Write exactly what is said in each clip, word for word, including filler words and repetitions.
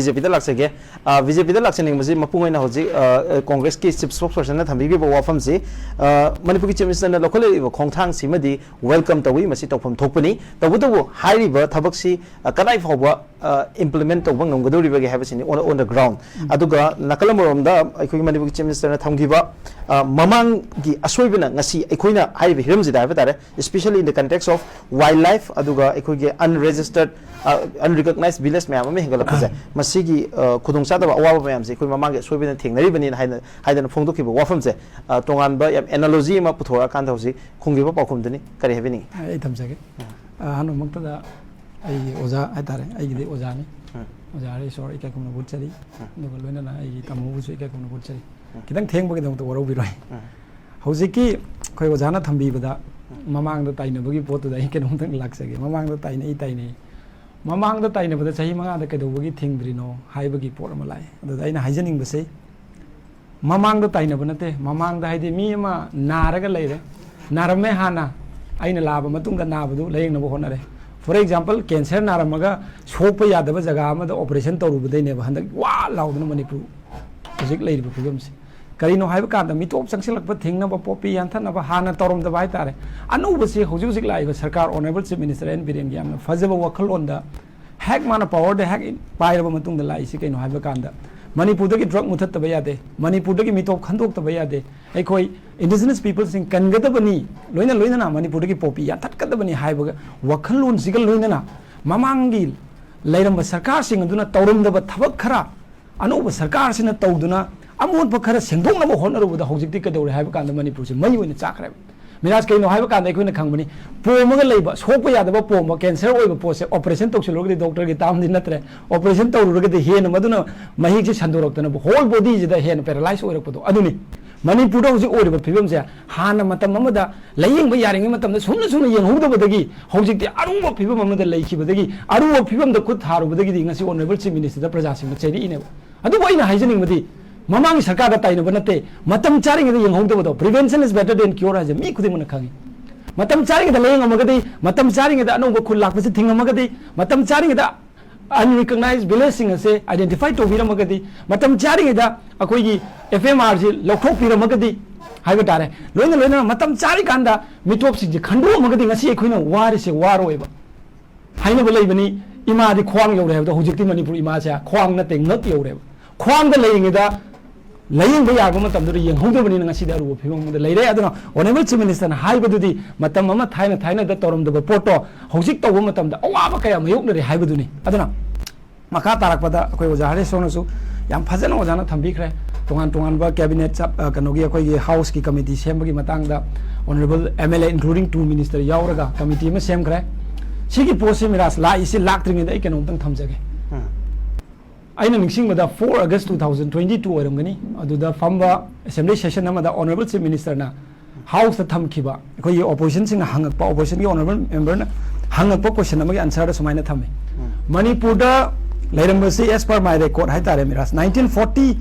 B J ꯄꯤꯗ ꯂꯥꯛꯆꯒꯦ꯫ B J ꯄꯤꯗ ꯂꯥꯛꯆꯅꯤꯡꯕꯁꯤ ꯃꯄꯨꯡ ꯑꯣꯏꯅ ꯍꯧꯖꯤꯛ ꯀꯣꯡꯒ꯭ꯔꯦꯁꯀꯤ ꯆꯤꯐ ꯁ꯭ꯄꯣꯛꯁ ꯄꯔꯁꯟꯅ ꯊꯝꯕꯤꯈꯤꯕ ꯋꯥꯐꯝꯁꯤ, ꯃꯅꯤꯄꯨꯔꯒꯤ ꯆꯤꯐ ꯃꯤꯅꯤꯁꯇꯔꯅ ꯂꯧꯈꯠꯂꯛꯂꯤꯕ ꯈꯣꯡꯊꯥꯡꯁꯤꯃꯗꯤ ꯋꯦꯜꯀꯝ ꯇꯧꯏ, ꯃꯁꯤ ꯇꯧꯐꯝ ꯊꯣꯛꯄꯅꯤ꯫ ꯇꯧꯕꯇꯕꯨ ꯍꯥꯏꯔꯤꯕ ꯊꯕꯛꯁꯤ ꯀꯗꯥꯏ ꯐꯥꯎꯕ ꯏꯝꯄ꯭ꯂꯤꯃꯦꯟ ꯇꯧꯕ ꯉꯝꯒꯗꯧꯔꯤꯕꯒꯦ ꯍꯥꯏꯕꯁꯤꯅꯤ ꯑꯣꯟ ꯗ ꯒ꯭ꯔꯥꯎꯟ꯫ ꯑꯗꯨꯒ ꯅꯥꯀꯜ ꯑꯃꯔꯣꯝꯗ ꯑꯩꯈꯣꯏꯒꯤ ꯃꯅꯤꯄꯨꯔꯒꯤ ꯆꯤꯐ ꯃꯤꯅꯤꯁꯇꯔꯅ ꯊꯝꯈꯤꯕ ꯃꯃꯥꯡꯒꯤ ꯑꯁꯣꯏꯕꯅ ꯉꯁꯤ ꯑꯩꯈꯣꯏꯅ ꯍꯥꯏꯔꯤꯕ ꯍꯤꯔꯝꯁꯤꯗ ꯍꯥꯏꯕ ꯇꯥꯔꯦ, especially in the context of wild life ꯑꯗꯨꯒ ꯑꯩꯈꯣꯏꯒꯤ unregistered, unrecognized village ꯃꯌꯥꯝ ꯑꯃ ꯍꯦꯟꯒꯠꯂꯛꯄꯁꯦ, ꯃꯁꯤꯒꯤ ꯈꯨꯗꯣꯡꯆꯥꯗꯕ ꯑꯋꯥꯕ ꯃꯌꯥꯝꯁꯦ ꯑꯩꯈꯣꯏ ꯃꯃꯥꯡꯒꯤ ꯑꯁꯣꯏꯕꯅ ꯊꯦꯡꯅꯔꯤꯕꯅꯤꯅ ꯍꯥꯏꯅ ꯍꯥꯏꯗꯅ ꯐꯣꯡꯗꯣꯛꯈꯤꯕ ꯋꯥꯐꯝꯁꯦ, ꯇꯣꯉꯥꯟꯕ ꯌꯥꯝ ꯑꯦꯅꯥꯂꯣꯖꯤ ꯑꯃ ꯄꯨꯊꯣꯔꯛꯑꯀꯥꯟꯗ ꯍꯧꯖꯤꯛ ꯈꯨꯝꯈꯤꯕ ꯄꯥꯎꯈꯨꯝꯗꯨꯅꯤ꯫ ꯀꯔꯤ ꯍꯥꯏꯕꯤꯅꯤꯡꯉꯤ? ꯑꯩ ꯊꯝꯖꯒꯦ꯫ ꯑꯍꯥꯟꯕꯃꯛꯇꯗ ꯑꯩꯒꯤ ꯑꯣꯖꯥ ꯍꯥꯏꯇꯥꯔꯦ, ꯑꯩꯒꯤꯗꯤ ꯑꯣꯖꯥꯅꯤ꯫ ꯑꯣꯖꯥ ꯍꯔꯦꯁꯣꯔ ꯏꯀꯥꯏ ꯈꯨꯝꯅ ꯎꯠꯆꯔꯤ꯫ ꯑꯗꯨꯒ ꯂꯣꯏꯅꯅ ꯑꯩꯒꯤ ꯇꯥꯃꯣꯕꯨꯁꯨ ꯏꯀꯥꯏ ꯈꯨꯝꯅ ꯎꯠꯆꯔꯤ꯫ ꯈꯤꯇꯪ ꯊꯦꯡꯕꯒꯤꯗꯃꯛꯇ ꯋꯥꯔꯧꯕꯤꯔꯣꯏ꯫ ꯍꯧꯖꯤꯛꯀꯤ ꯑꯩꯈꯣꯏ ꯑꯣꯖꯥꯅ ꯊꯝꯕꯤꯕꯗ ꯃꯃꯥꯡꯗ ꯇꯥꯏꯅꯕꯒꯤ ꯄꯣꯠꯇꯨꯗ ꯑꯩ ꯀꯩꯅꯣꯝꯇꯪ ꯂꯥꯛꯆꯒꯦ꯫ ꯃꯃꯥꯡꯗ ꯇꯥꯏꯅꯩ ꯇꯥꯏꯅꯩ꯫ ꯃꯃꯥꯡꯗ ꯇꯥꯏꯅꯕꯗ ꯆꯍꯤ ꯃꯉꯥꯗ ꯀꯩꯗꯧꯕꯒꯤ ꯊꯤꯡꯗ꯭ꯔꯤꯅꯣ ꯍꯥꯏꯕꯒꯤ ꯄꯣꯠ ꯑꯃ ꯂꯥꯛꯑꯦ꯫ ꯑꯗꯨꯗ ꯑꯩꯅ ꯍꯥꯏꯖꯅꯤꯡꯕꯁꯦ, ꯃꯃꯥꯡꯗ ꯇꯥꯏꯅꯕ ꯅꯠꯇꯦ꯫ ꯃꯃꯥꯡꯗ ꯍꯥꯏꯗꯤ ꯃꯤ ꯑꯃ ꯅꯥꯔꯒ ꯂꯩꯔꯦ, ꯅꯥꯔꯝꯃꯦ ꯍꯥꯟꯅ, ꯑꯩꯅ ꯂꯥꯛꯑꯕ ꯃꯇꯨꯡꯗ ꯅꯥꯕꯗꯨ ꯂꯥꯏꯌꯦꯡꯅꯕ ꯍꯣꯠꯅꯔꯦ꯫ For example, cancer ꯅꯥꯔꯝꯃꯒ ꯁꯣꯛꯄ ꯌꯥꯗꯕ ꯖꯒꯥ ꯑꯃꯗ operation ꯇꯧꯔꯨꯕꯗꯩꯅꯦꯕ ꯍꯟꯗꯛ ꯋꯥ ꯂꯥꯎꯗꯅ ꯃꯅꯤꯄꯨꯔ ꯍꯧꯖꯤꯛ ꯂꯩꯔꯤꯕ ꯐꯤꯕꯝꯁꯦ꯫ ꯀꯔꯤꯅꯣ ꯍꯥꯏꯕ ꯀꯥꯟꯗ ꯃꯤꯇꯣꯞ ꯆꯪꯁꯤꯜꯂꯛꯄ ꯊꯤꯡꯅꯕ, ꯄꯣꯄꯤ ꯌꯥꯟꯊꯠꯅꯕ ꯍꯥꯟꯅ ꯇꯧꯔꯝꯗꯕ ꯍꯥꯏꯇꯥꯔꯦ꯫ ꯑꯅꯧꯕꯁꯤ ꯍꯧꯖꯤꯛ ꯍꯧꯖꯤꯛ ꯂꯥꯛꯏꯕ ꯁꯔꯀꯥꯔ, Honourable Chief Minister ꯑꯦꯟ ꯕꯤꯔꯦꯟꯒꯤ ꯌꯥꯝꯅ ꯐꯖꯕ ꯋꯥꯈꯜꯂꯣꯟꯗ ꯍꯦꯛ ꯃꯥꯅ powerꯗ ꯍꯦꯛ ꯄꯥꯏꯔꯕ ꯃꯇꯨꯡꯗ ꯂꯥꯛꯏꯁꯤ ꯀꯩꯅꯣ ꯍꯥꯏꯕ ꯀꯥꯟꯗ, ꯃꯅꯤꯄꯨꯔꯗꯒꯤ drug ꯃꯨꯊꯠꯇꯕ ꯌꯥꯗꯦ, ꯃꯅꯤꯄꯨꯔꯗꯒꯤ ꯃꯤꯇꯣꯞ ꯈꯟꯗꯣꯛꯇꯕ ꯌꯥꯗꯦ, ꯑꯩꯈꯣꯏ indigenous peopleꯁꯤꯡ ꯀꯟꯒꯗꯕꯅꯤ, ꯂꯣꯏꯅ ꯂꯣꯏꯅꯅ ꯃꯅꯤꯄꯨꯔꯗꯒꯤ ꯄꯣꯄꯤ ꯌꯥꯟꯊꯠꯀꯗꯕꯅꯤ ꯍꯥꯏꯕꯒ ꯋꯥꯈꯜꯂꯣꯟꯁꯤꯒ ꯂꯣꯏꯅꯅ ꯃꯃꯥꯡꯒꯤ ꯂꯩꯔꯝꯕ ꯁꯔꯀꯥꯔꯁꯤꯡ ꯑꯗꯨꯅ ꯇꯧꯔꯝꯗꯕ ꯊꯕꯛ ꯈꯔ ꯑꯅꯧꯕ ꯁꯔꯀꯥꯔꯁꯤꯅ ꯇꯧꯗꯨꯅ ꯑꯃꯣꯠꯄ ꯈꯔ ꯁꯦꯡꯗꯣꯛꯅꯕ ꯍꯣꯠꯅꯔꯨꯕꯗ ꯍꯧꯖꯤꯛꯇꯤ ꯀꯩꯗꯧꯔꯦ ꯍꯥꯏꯕ ꯀꯥꯟꯗ ꯃꯅꯤꯄꯨꯔꯁꯦ ꯃꯩ ꯑꯣꯏꯅ ꯆꯥꯛꯈ꯭ꯔꯦꯕ꯫ ꯃꯤꯔꯥꯖ, ꯀꯩꯅꯣ ꯍꯥꯏꯕ ꯀꯥꯟꯗ ꯑꯩꯈꯣꯏꯅ ꯈꯪꯕꯅꯤ, ꯄꯣꯝꯃꯒ ꯂꯩꯕ, ꯁꯣꯛꯄ ꯌꯥꯗꯕ ꯄꯣꯝꯕ, cancer ꯑꯣꯏꯕ ꯄꯣꯠꯁꯦ operation ꯇꯧꯁꯤꯜꯂꯨꯔꯒꯗꯤ doctorꯒꯤ termꯗꯤ ꯅꯠꯇ꯭ꯔꯦ, operation ꯇꯧꯔꯨꯔꯒꯗꯤ ꯍꯦꯟꯅ ꯃꯗꯨꯅ ꯃꯍꯤꯛꯁꯦ ꯁꯟꯗꯣꯔꯛꯇꯅꯕ whole bodyꯁꯤꯗ ꯍꯦꯟꯅ paralyse ꯑꯣꯏꯔꯛꯄꯗꯣ ꯑꯗꯨꯅꯤ꯫ ꯃꯅꯤꯄꯨꯔꯗ ꯍꯧꯖꯤꯛ ꯑꯣꯏꯔꯤꯕ ꯐꯤꯕꯝꯁꯦ ꯍꯥꯟꯅ ꯃꯇꯝ ꯑꯃꯗ ꯂꯥꯏꯌꯦꯡꯕ ꯌꯥꯔꯤꯉꯩ ꯃꯇꯝꯗ ꯁꯨꯝꯅ ꯁꯨꯝꯅ ꯌꯦꯡꯍꯧꯗꯕꯗꯒꯤ ꯍꯧꯖꯤꯛꯇꯤ ꯑꯔꯨꯕ ꯐꯤꯕꯝ ꯑꯃꯗ ꯂꯩꯈꯤꯕꯗꯒꯤ, ꯑꯔꯨꯕ ꯐꯤꯕꯝꯗ ꯈꯨꯠ ꯊꯥꯔꯨꯕꯗꯒꯤ ꯉꯁꯤ Honourable Chief Ministerꯗ ꯄ꯭ꯔꯖꯥꯁꯤꯡꯅ ꯆꯩꯔꯛꯏꯅꯦꯕ꯫ ꯑꯗꯨꯕꯨ ꯑꯩꯅ ꯍꯥꯏꯖꯅꯤꯡꯕꯗꯤ, ꯃꯃꯥꯡꯒꯤ ꯁꯔꯀꯥꯔꯗ ꯇꯥꯏꯅꯕ ꯅꯠꯇꯦ, ꯃꯇꯝ ꯆꯥꯔꯤꯉꯩꯗ ꯌꯦꯡꯍꯧꯗꯕꯗꯣ, prevention is better than cure ꯍꯥꯏꯁꯦ ꯃꯤ ꯈꯨꯗꯤꯡꯃꯛꯅ ꯈꯪꯉꯤ꯫ ꯃꯇꯝ ꯆꯥꯔꯤꯉꯩꯗ ꯂꯥꯏꯌꯦꯡꯉꯝꯃꯒꯗꯤ, ꯃꯇꯝ ꯆꯥꯔꯤꯉꯩꯗ ꯑꯅꯧꯕ ꯈꯨꯜ ꯂꯥꯛꯄꯁꯤ ꯊꯤꯡꯉꯝꯃꯒꯗꯤ, ꯃꯇꯝ ꯆꯥꯔꯤꯉꯩꯗ Unrecognized villageꯁꯤꯡ ꯑꯁꯦ identify ꯇꯧꯕꯤꯔꯝꯃꯒꯗꯤ, ꯃꯇꯝ ꯆꯥꯔꯤꯉꯩꯗ ꯑꯩꯈꯣꯏꯒꯤ F M Rꯁꯤ ꯂꯧꯊꯣꯛꯄꯤꯔꯝꯃꯒꯗꯤ ꯍꯥꯏꯕ ꯇꯥꯔꯦ꯫ ꯂꯣꯏꯅ ꯂꯣꯏꯅꯅ ꯃꯇꯝ ꯆꯥꯔꯤꯀꯥꯟꯗ ꯃꯤꯇꯣꯞꯁꯤꯡꯁꯦ ꯈꯟꯗꯣꯛꯑꯝꯃꯒꯗꯤ ꯉꯁꯤ ꯑꯩꯈꯣꯏꯅ ꯋꯥꯔꯤꯁꯦ ꯋꯥꯔꯣꯏꯕ꯫ ꯍꯥꯏꯅꯕ ꯂꯩꯕꯅꯤ, "ꯏꯃꯥꯗꯤ ꯈ꯭ꯋꯥꯡ ꯌꯧꯔꯦ" ꯍꯥꯏꯕꯗꯣ, ꯍꯧꯖꯤꯛꯇꯤ ꯃꯅꯤꯄꯨꯔ ꯏꯃꯥꯁꯦ ꯈ꯭ꯋꯥꯡ ꯅꯠꯇꯦ, ꯉꯛ ꯌꯧꯔꯦꯕ꯫ ꯈ꯭ꯋꯥꯡꯗ ꯂꯩꯔꯤꯉꯩꯗ ꯂꯥꯌꯦꯡꯕ ꯌꯥꯕ ꯃꯇꯝꯗꯨꯗ ꯌꯦꯡꯍꯧꯗꯕꯅꯤꯅ ꯉꯁꯤꯗꯤ ꯑꯔꯨꯕ ꯐꯤꯕꯝ ꯑꯃꯗ ꯂꯩꯔꯦ꯫ ꯑꯗꯨꯅ Honourable Chief Ministerꯅ ꯍꯥꯏꯕꯗꯨꯗꯤ ꯃꯇꯝ ꯑꯃ ꯊꯥꯏꯅ ꯊꯥꯏꯅꯗ ꯇꯧꯔꯝꯗꯕ ꯄꯣꯠꯇꯣ ꯍꯧꯖꯤꯛ ꯇꯧꯕ ꯃꯇꯝꯗ ꯑꯋꯥꯕ ꯀꯌꯥ ꯃꯥꯌꯣꯛꯅꯔꯦ ꯍꯥꯏꯕꯗꯨꯅꯤ꯫ ꯑꯗꯨꯅ ꯃꯈꯥ ꯇꯥꯔꯛꯄꯗ ꯑꯩꯈꯣꯏ ꯑꯣꯖꯥ ꯍꯔꯤꯁꯣꯅꯁꯨ ꯌꯥꯝ ꯐꯖꯅ ꯑꯣꯖꯥꯅ ꯊꯝꯕꯤꯈ꯭ꯔꯦ꯫ ꯇꯣꯉꯥꯟ ꯇꯣꯉꯥꯟꯕ cabinet ꯆꯞ-, ꯑ, ꯀꯩꯅꯣꯒꯤ ꯑꯩꯈꯣꯏꯒꯤ Houseꯀꯤ committee ꯁꯦꯝꯕꯒꯤ ꯃꯇꯥꯡꯗ Honourable M L A including two minister ꯌꯥꯎꯔꯒ committee ꯑꯃ ꯁꯦꯝꯈ꯭ꯔꯦ꯫ ꯁꯤꯒꯤ ꯄꯣꯠꯁꯤ ꯃꯤꯔꯥꯖ ꯂꯥꯛꯏꯁꯤ ꯂꯥꯛꯇ꯭ꯔꯤꯉꯩꯗ ꯑꯩ ꯀꯩꯅꯣꯝꯇꯪ ꯊꯝꯖꯒꯦ꯫ ꯑꯩꯅ ꯅꯤꯡꯁꯤꯡꯕꯗ four August two thousand twenty two ꯑꯣꯏꯔꯝꯒꯅꯤ, ꯑꯗꯨꯗ ꯐꯝꯕ assembly session ꯑꯃꯗ Honourable Chief Ministerꯅ Houseꯇ ꯊꯝꯈꯤꯕ ꯑꯩꯈꯣꯏꯒꯤ oppositionꯁꯤꯡꯅ ꯍꯪꯉꯛꯄ, oppositionꯒꯤ honourable memberꯅ ꯍꯪꯉꯛꯄ question ꯑꯃꯒꯤ answerꯗ ꯁꯨꯃꯥꯏꯅ ꯊꯝꯃꯤ꯫ ꯃꯅꯤꯄꯨꯔꯗ ꯂꯩꯔꯝꯕꯁꯤ, as per my record ꯍꯥꯏꯇꯥꯔꯦ Miraj, nineteen forty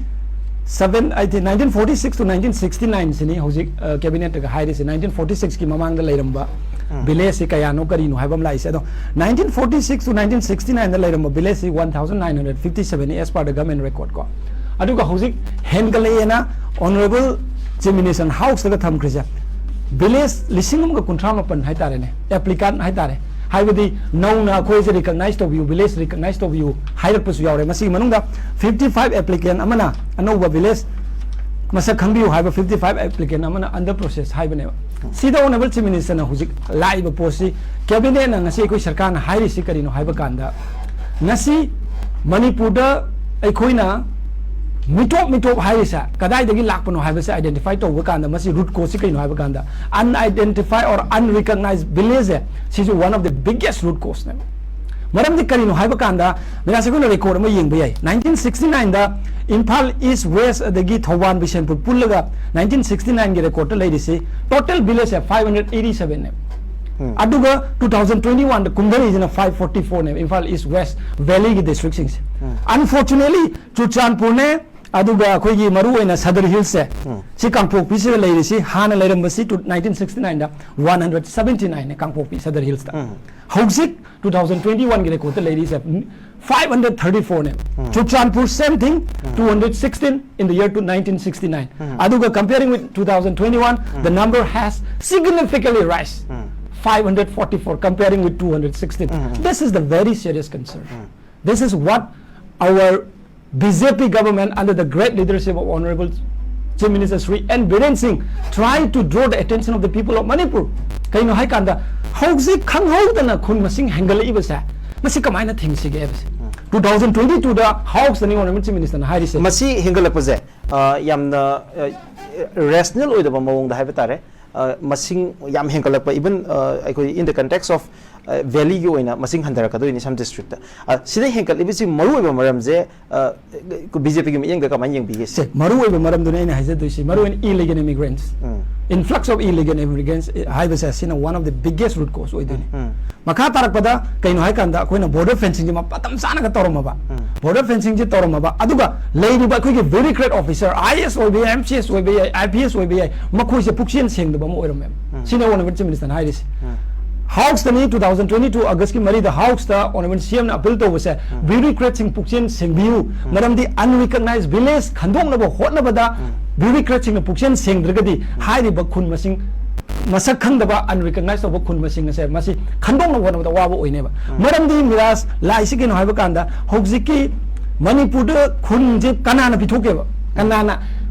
seven, I think nineteen forty six to nineteen sixty nine ꯁꯤꯅꯤ ꯍꯧꯖꯤꯛ, ꯑ, cabinetꯇꯒ ꯍꯥꯏꯔꯤꯁꯤ, nineteen forty sixꯀꯤ ꯃꯃꯥꯡꯗ ꯂꯩꯔꯝꯕ villageꯁꯤ ꯀꯌꯥꯅꯣ ꯀꯔꯤꯅꯣ ꯍꯥꯏꯕ ꯑꯃ ꯂꯥꯛꯏꯁꯦ꯫ ꯑꯗꯣ nineteen forty six to nineteen sixty nineꯗ ꯂꯩꯔꯝꯕ villageꯁꯤ one thousand nine hundred fifty sevenꯅꯤ, as per the government record ꯀꯣ꯫ ꯑꯗꯨꯒ ꯍꯧꯖꯤꯛ ꯍꯦꯟꯒꯠꯂꯛꯑꯦꯅ Honourable Chief Minister Houseꯇꯒ ꯊꯝꯈ꯭ꯔꯤꯁꯦ, village ꯂꯤꯁꯤꯡ ꯑꯃꯒ ꯀꯨꯟꯊ꯭ꯔꯥ ꯃꯥꯄꯟ ꯍꯥꯏꯇꯥꯔꯦꯅꯦ, applicant ꯍꯥꯏꯇꯥꯔꯦ, ꯍꯥꯏꯕꯗꯤ ꯅꯧꯅ ꯑꯩꯈꯣꯏꯁꯦ recognize ꯇꯧꯕꯤꯌꯨ, village recognize ꯇꯧꯕꯤꯌꯨ ꯍꯥꯏꯔꯛꯄꯁꯨ ꯌꯥꯎꯔꯦ꯫ ꯃꯁꯤꯒꯤ ꯃꯅꯨꯡꯗ fifty five applicant ꯑꯃꯅ ꯑꯅꯧꯕ village ꯃꯁꯛ ꯈꯪꯕꯤꯌꯨ ꯍꯥꯏꯕ fifty five applicant ꯑꯃꯅ under process ꯍꯥꯏꯕꯅꯦꯕ꯫ ꯁꯤꯗ Honourable Chief Ministerꯅ ꯍꯧꯖꯤꯛ ꯂꯥꯛꯏꯕ ꯄꯣꯠꯁꯤ, cabinetꯅ ꯉꯁꯤ ꯑꯩꯈꯣꯏ ꯁꯔꯀꯥꯔꯅ ꯍꯥꯏꯔꯤꯁꯤ ꯀꯔꯤꯅꯣ ꯍꯥꯏꯕ ꯀꯥꯟꯗ, ꯉꯁꯤ ꯃꯅꯤꯄꯨꯔꯗ ꯑꯩꯈꯣꯏꯅ ꯃꯤꯇꯣꯞ ꯃꯤꯇꯣꯞ ꯍꯥꯏꯔꯤꯁꯦ ꯀꯗꯥꯏꯗꯒꯤ ꯂꯥꯛꯄꯅꯣ ꯍꯥꯏꯕꯁꯦ identify ꯇꯧꯕ ꯀꯥꯟꯗ, ꯃꯁꯤ root causeꯁꯤ ꯀꯔꯤꯅꯣ ꯍꯥꯏꯕ ꯀꯥꯟꯗ, unidentified or unrecognized villageꯁꯦ, ꯁꯤꯁꯨ one of the biggest root causeꯅꯦꯕ꯫ ꯃꯔꯝꯗꯤ ꯀꯔꯤꯅꯣ ꯍꯥꯏꯕ ꯀꯥꯟꯗ, ꯃꯤꯔꯥꯖ, ꯑꯩꯈꯣꯏꯅ record ꯑꯃ ꯌꯦꯡꯕ ꯌꯥꯏ꯫ Nineteen sixty nineꯗ Imphal East, West ꯑꯗꯒꯤ ꯊꯧꯕꯥꯜ, ꯕꯤꯁꯦꯟꯄꯨꯔ ꯄꯨꯜꯂꯒ nineteen sixty nineꯒꯤ recordꯇ ꯂꯩꯔꯤꯁꯤ total villageꯁꯦ five hundred eighty sevenꯅꯦꯕ꯫ ꯑꯗꯨꯒ two thousand twenty oneꯗ ꯀꯨꯝꯊꯔꯛꯏꯁꯤꯅ five forty fourꯅꯦꯕ, Imphal East, West Valleyꯒꯤ districtꯁꯤꯡꯁꯦ꯫ Unfortunately, ꯆꯨꯔꯆꯥꯟꯄꯨꯔꯅꯦ, ꯑꯗꯨꯒ ꯑꯩꯈꯣꯏꯒꯤ ꯃꯔꯨ ꯑꯣꯏꯅ ꯁꯗꯔ ꯍꯤꯜꯁꯁꯦ, ꯁꯤ ꯀꯥꯡꯄꯣꯛꯄꯤꯁꯤꯗ ꯂꯩꯔꯤꯁꯤ, ꯍꯥꯟꯅ ꯂꯩꯔꯝꯕꯁꯤ nineteen sixty nineꯗ one hundred seventy nineꯅꯦ ꯀꯥꯡꯄꯣꯛꯄꯤ ꯁꯗꯔ ꯍꯤꯜꯁꯇ꯫ ꯍꯧꯖꯤꯛ two thousand twenty oneꯒꯤ ꯔꯦꯀꯣꯔꯗꯇ ꯂꯩꯔꯤꯁꯦ five hundred thirty fourꯅꯦ꯫ Churachandpur, same thing, two hundred sixteen in the year to nineteen sixty nine꯫ ꯑꯗꯨꯒ comparing with two thousand twenty one, the number has significantly rise, five hundred forty four comparing with two hundred sixteen. This is the very serious concern. This is what our B J P government under the great leadership of Honorable Chief Minister Shri N Biren Singh try to draw the attention of the people of Manipur. ꯀꯩꯅꯣ ꯍꯥꯏꯀꯥꯟꯗ, ꯍꯧꯖꯤꯛ ꯈꯪꯍꯧꯗꯅ ꯈꯨꯟ ꯃꯁꯤꯡ ꯍꯦꯟꯒꯠꯂꯛꯏꯕꯁꯦ, ꯃꯁꯤ ꯀꯃꯥꯏꯅ ꯊꯤꯡꯁꯤꯒꯦ ꯍꯥꯏꯕꯁꯦ꯫ Two thousand twenty twoꯗ ꯍꯥꯎꯁꯇꯅꯤ Honorable Chief Ministerꯅ ꯍꯥꯏꯔꯤꯁꯦ꯫ ꯃꯁꯤ ꯍꯦꯟꯒꯠꯂꯛꯄꯁꯦ, ꯑ, ꯌꯥꯝꯅ ꯔꯦꯁꯅꯦꯜ ꯑꯣꯏꯗꯕ ꯃꯑꯣꯡꯗ ꯍꯥꯏꯕ ꯇꯥꯔꯦ꯫ ꯑ, ꯃꯁꯤꯡ ꯌꯥꯝ ꯍꯦꯟꯒꯠꯂꯛꯄ, even, ꯑ, ꯑꯩꯈꯣꯏ in the context of, ꯑ, valleyꯒꯤ ꯑꯣꯏꯅ ꯃꯁꯤꯡ ꯍꯟꯊꯔꯛꯀꯗꯣꯏꯅꯤ ꯁꯝ ꯗꯤꯁꯇ꯭ꯔꯤꯛꯇ꯫ ꯑ, ꯁꯤꯗ ꯍꯦꯟꯒꯠꯂꯤꯕꯁꯤ ꯃꯔꯨꯑꯣꯏꯕ ꯃꯔꯝꯁꯦ, ꯑ, B J Pꯒꯤ ꯃꯤꯠꯌꯦꯡꯗ ꯀꯃꯥꯏꯅ ꯌꯦꯡꯕꯤꯒꯦ? ꯁꯦ, ꯃꯔꯨꯑꯣꯏꯕ ꯃꯔꯝꯗꯨꯅ ꯑꯩꯅ ꯍꯥꯏꯖꯗꯣꯏꯁꯤ, ꯃꯔꯨꯑꯣꯏꯅ illegal immigrants, influx of illegal immigrants ꯍꯥꯏꯕꯁꯦ, ꯑꯁꯤꯅ one of the biggest root cause ꯑꯣꯏꯗꯣꯏꯅꯤ꯫ ꯃꯈꯥ ꯇꯥꯔꯛꯄꯗ ꯀꯩꯅꯣ ꯍꯥꯏꯀꯥꯟꯗ, ꯑꯩꯈꯣꯏꯅ border fencingꯁꯦ ꯃꯇꯝ ꯆꯥꯅꯒ ꯇꯧꯔꯝꯃꯕ, border fencingꯁꯦ ꯇꯧꯔꯝꯃꯕ, ꯑꯗꯨꯒ ꯂꯩꯔꯤꯕ ꯑꯩꯈꯣꯏꯒꯤ bureaucrat officer, I A S ꯑꯣꯏꯕ ꯌꯥꯏ, M C S ꯑꯣꯏꯕ ꯌꯥꯏ, I P S ꯑꯣꯏꯕ ꯌꯥꯏ, ꯃꯈꯣꯏꯁꯦ ꯄꯨꯛꯆꯦꯜ ꯁꯦꯡꯗꯕ ꯑꯃ ꯑꯣꯏꯔꯝꯃꯦꯕ꯫ ꯁꯤꯅ Honorable Chief Ministerꯅ ꯍꯥꯏꯔꯤꯁꯦ꯫ ꯍꯥꯎꯁꯇꯅꯤ, two thousand twenty two Augustꯀꯤ ꯃꯔꯤꯗ ꯍꯥꯎꯁꯇ Honorable C Mꯅ appeal ꯇꯧꯕꯁꯦ, bureaucratꯁꯤꯡ ꯄꯨꯛꯆꯦꯜ ꯁꯦꯡꯕꯤꯌꯨ, ꯃꯔꯝꯗꯤ unrecognized village ꯈꯟꯗꯣꯛꯅꯕ ꯍꯣꯠꯅꯕꯗ bureaucratꯁꯤꯡꯅ ꯄꯨꯛꯆꯦꯜ ꯁꯦꯡꯗ꯭ꯔꯒꯗꯤ ꯍꯥꯏꯔꯤꯕ ꯈꯨꯟ ꯃꯁꯤꯡ, ꯃꯁꯛ ꯈꯪꯗꯕ unrecognized ꯇꯧꯕ ꯈꯨꯟ ꯃꯁꯤꯡ ꯑꯁꯦ, ꯃꯁꯤ ꯈꯟꯗꯣꯛꯅꯕ ꯍꯣꯠꯅꯕꯗ ꯑꯋꯥꯕ ꯑꯣꯏꯅꯦꯕ꯫ ꯃꯔꯝꯗꯤ ꯃꯤꯔꯥꯁ ꯂꯥꯛꯏꯁꯤ ꯀꯩꯅꯣ ꯍꯥꯏꯕ ꯀꯥꯟꯗ, ꯍꯧꯖꯤꯛꯀꯤ ꯃꯅꯤꯄꯨꯔꯗ ꯈꯨꯟꯁꯦ ꯀꯅꯥꯅ ꯄꯤꯊꯣꯛꯀꯦꯕ? ꯀꯅꯥꯅ,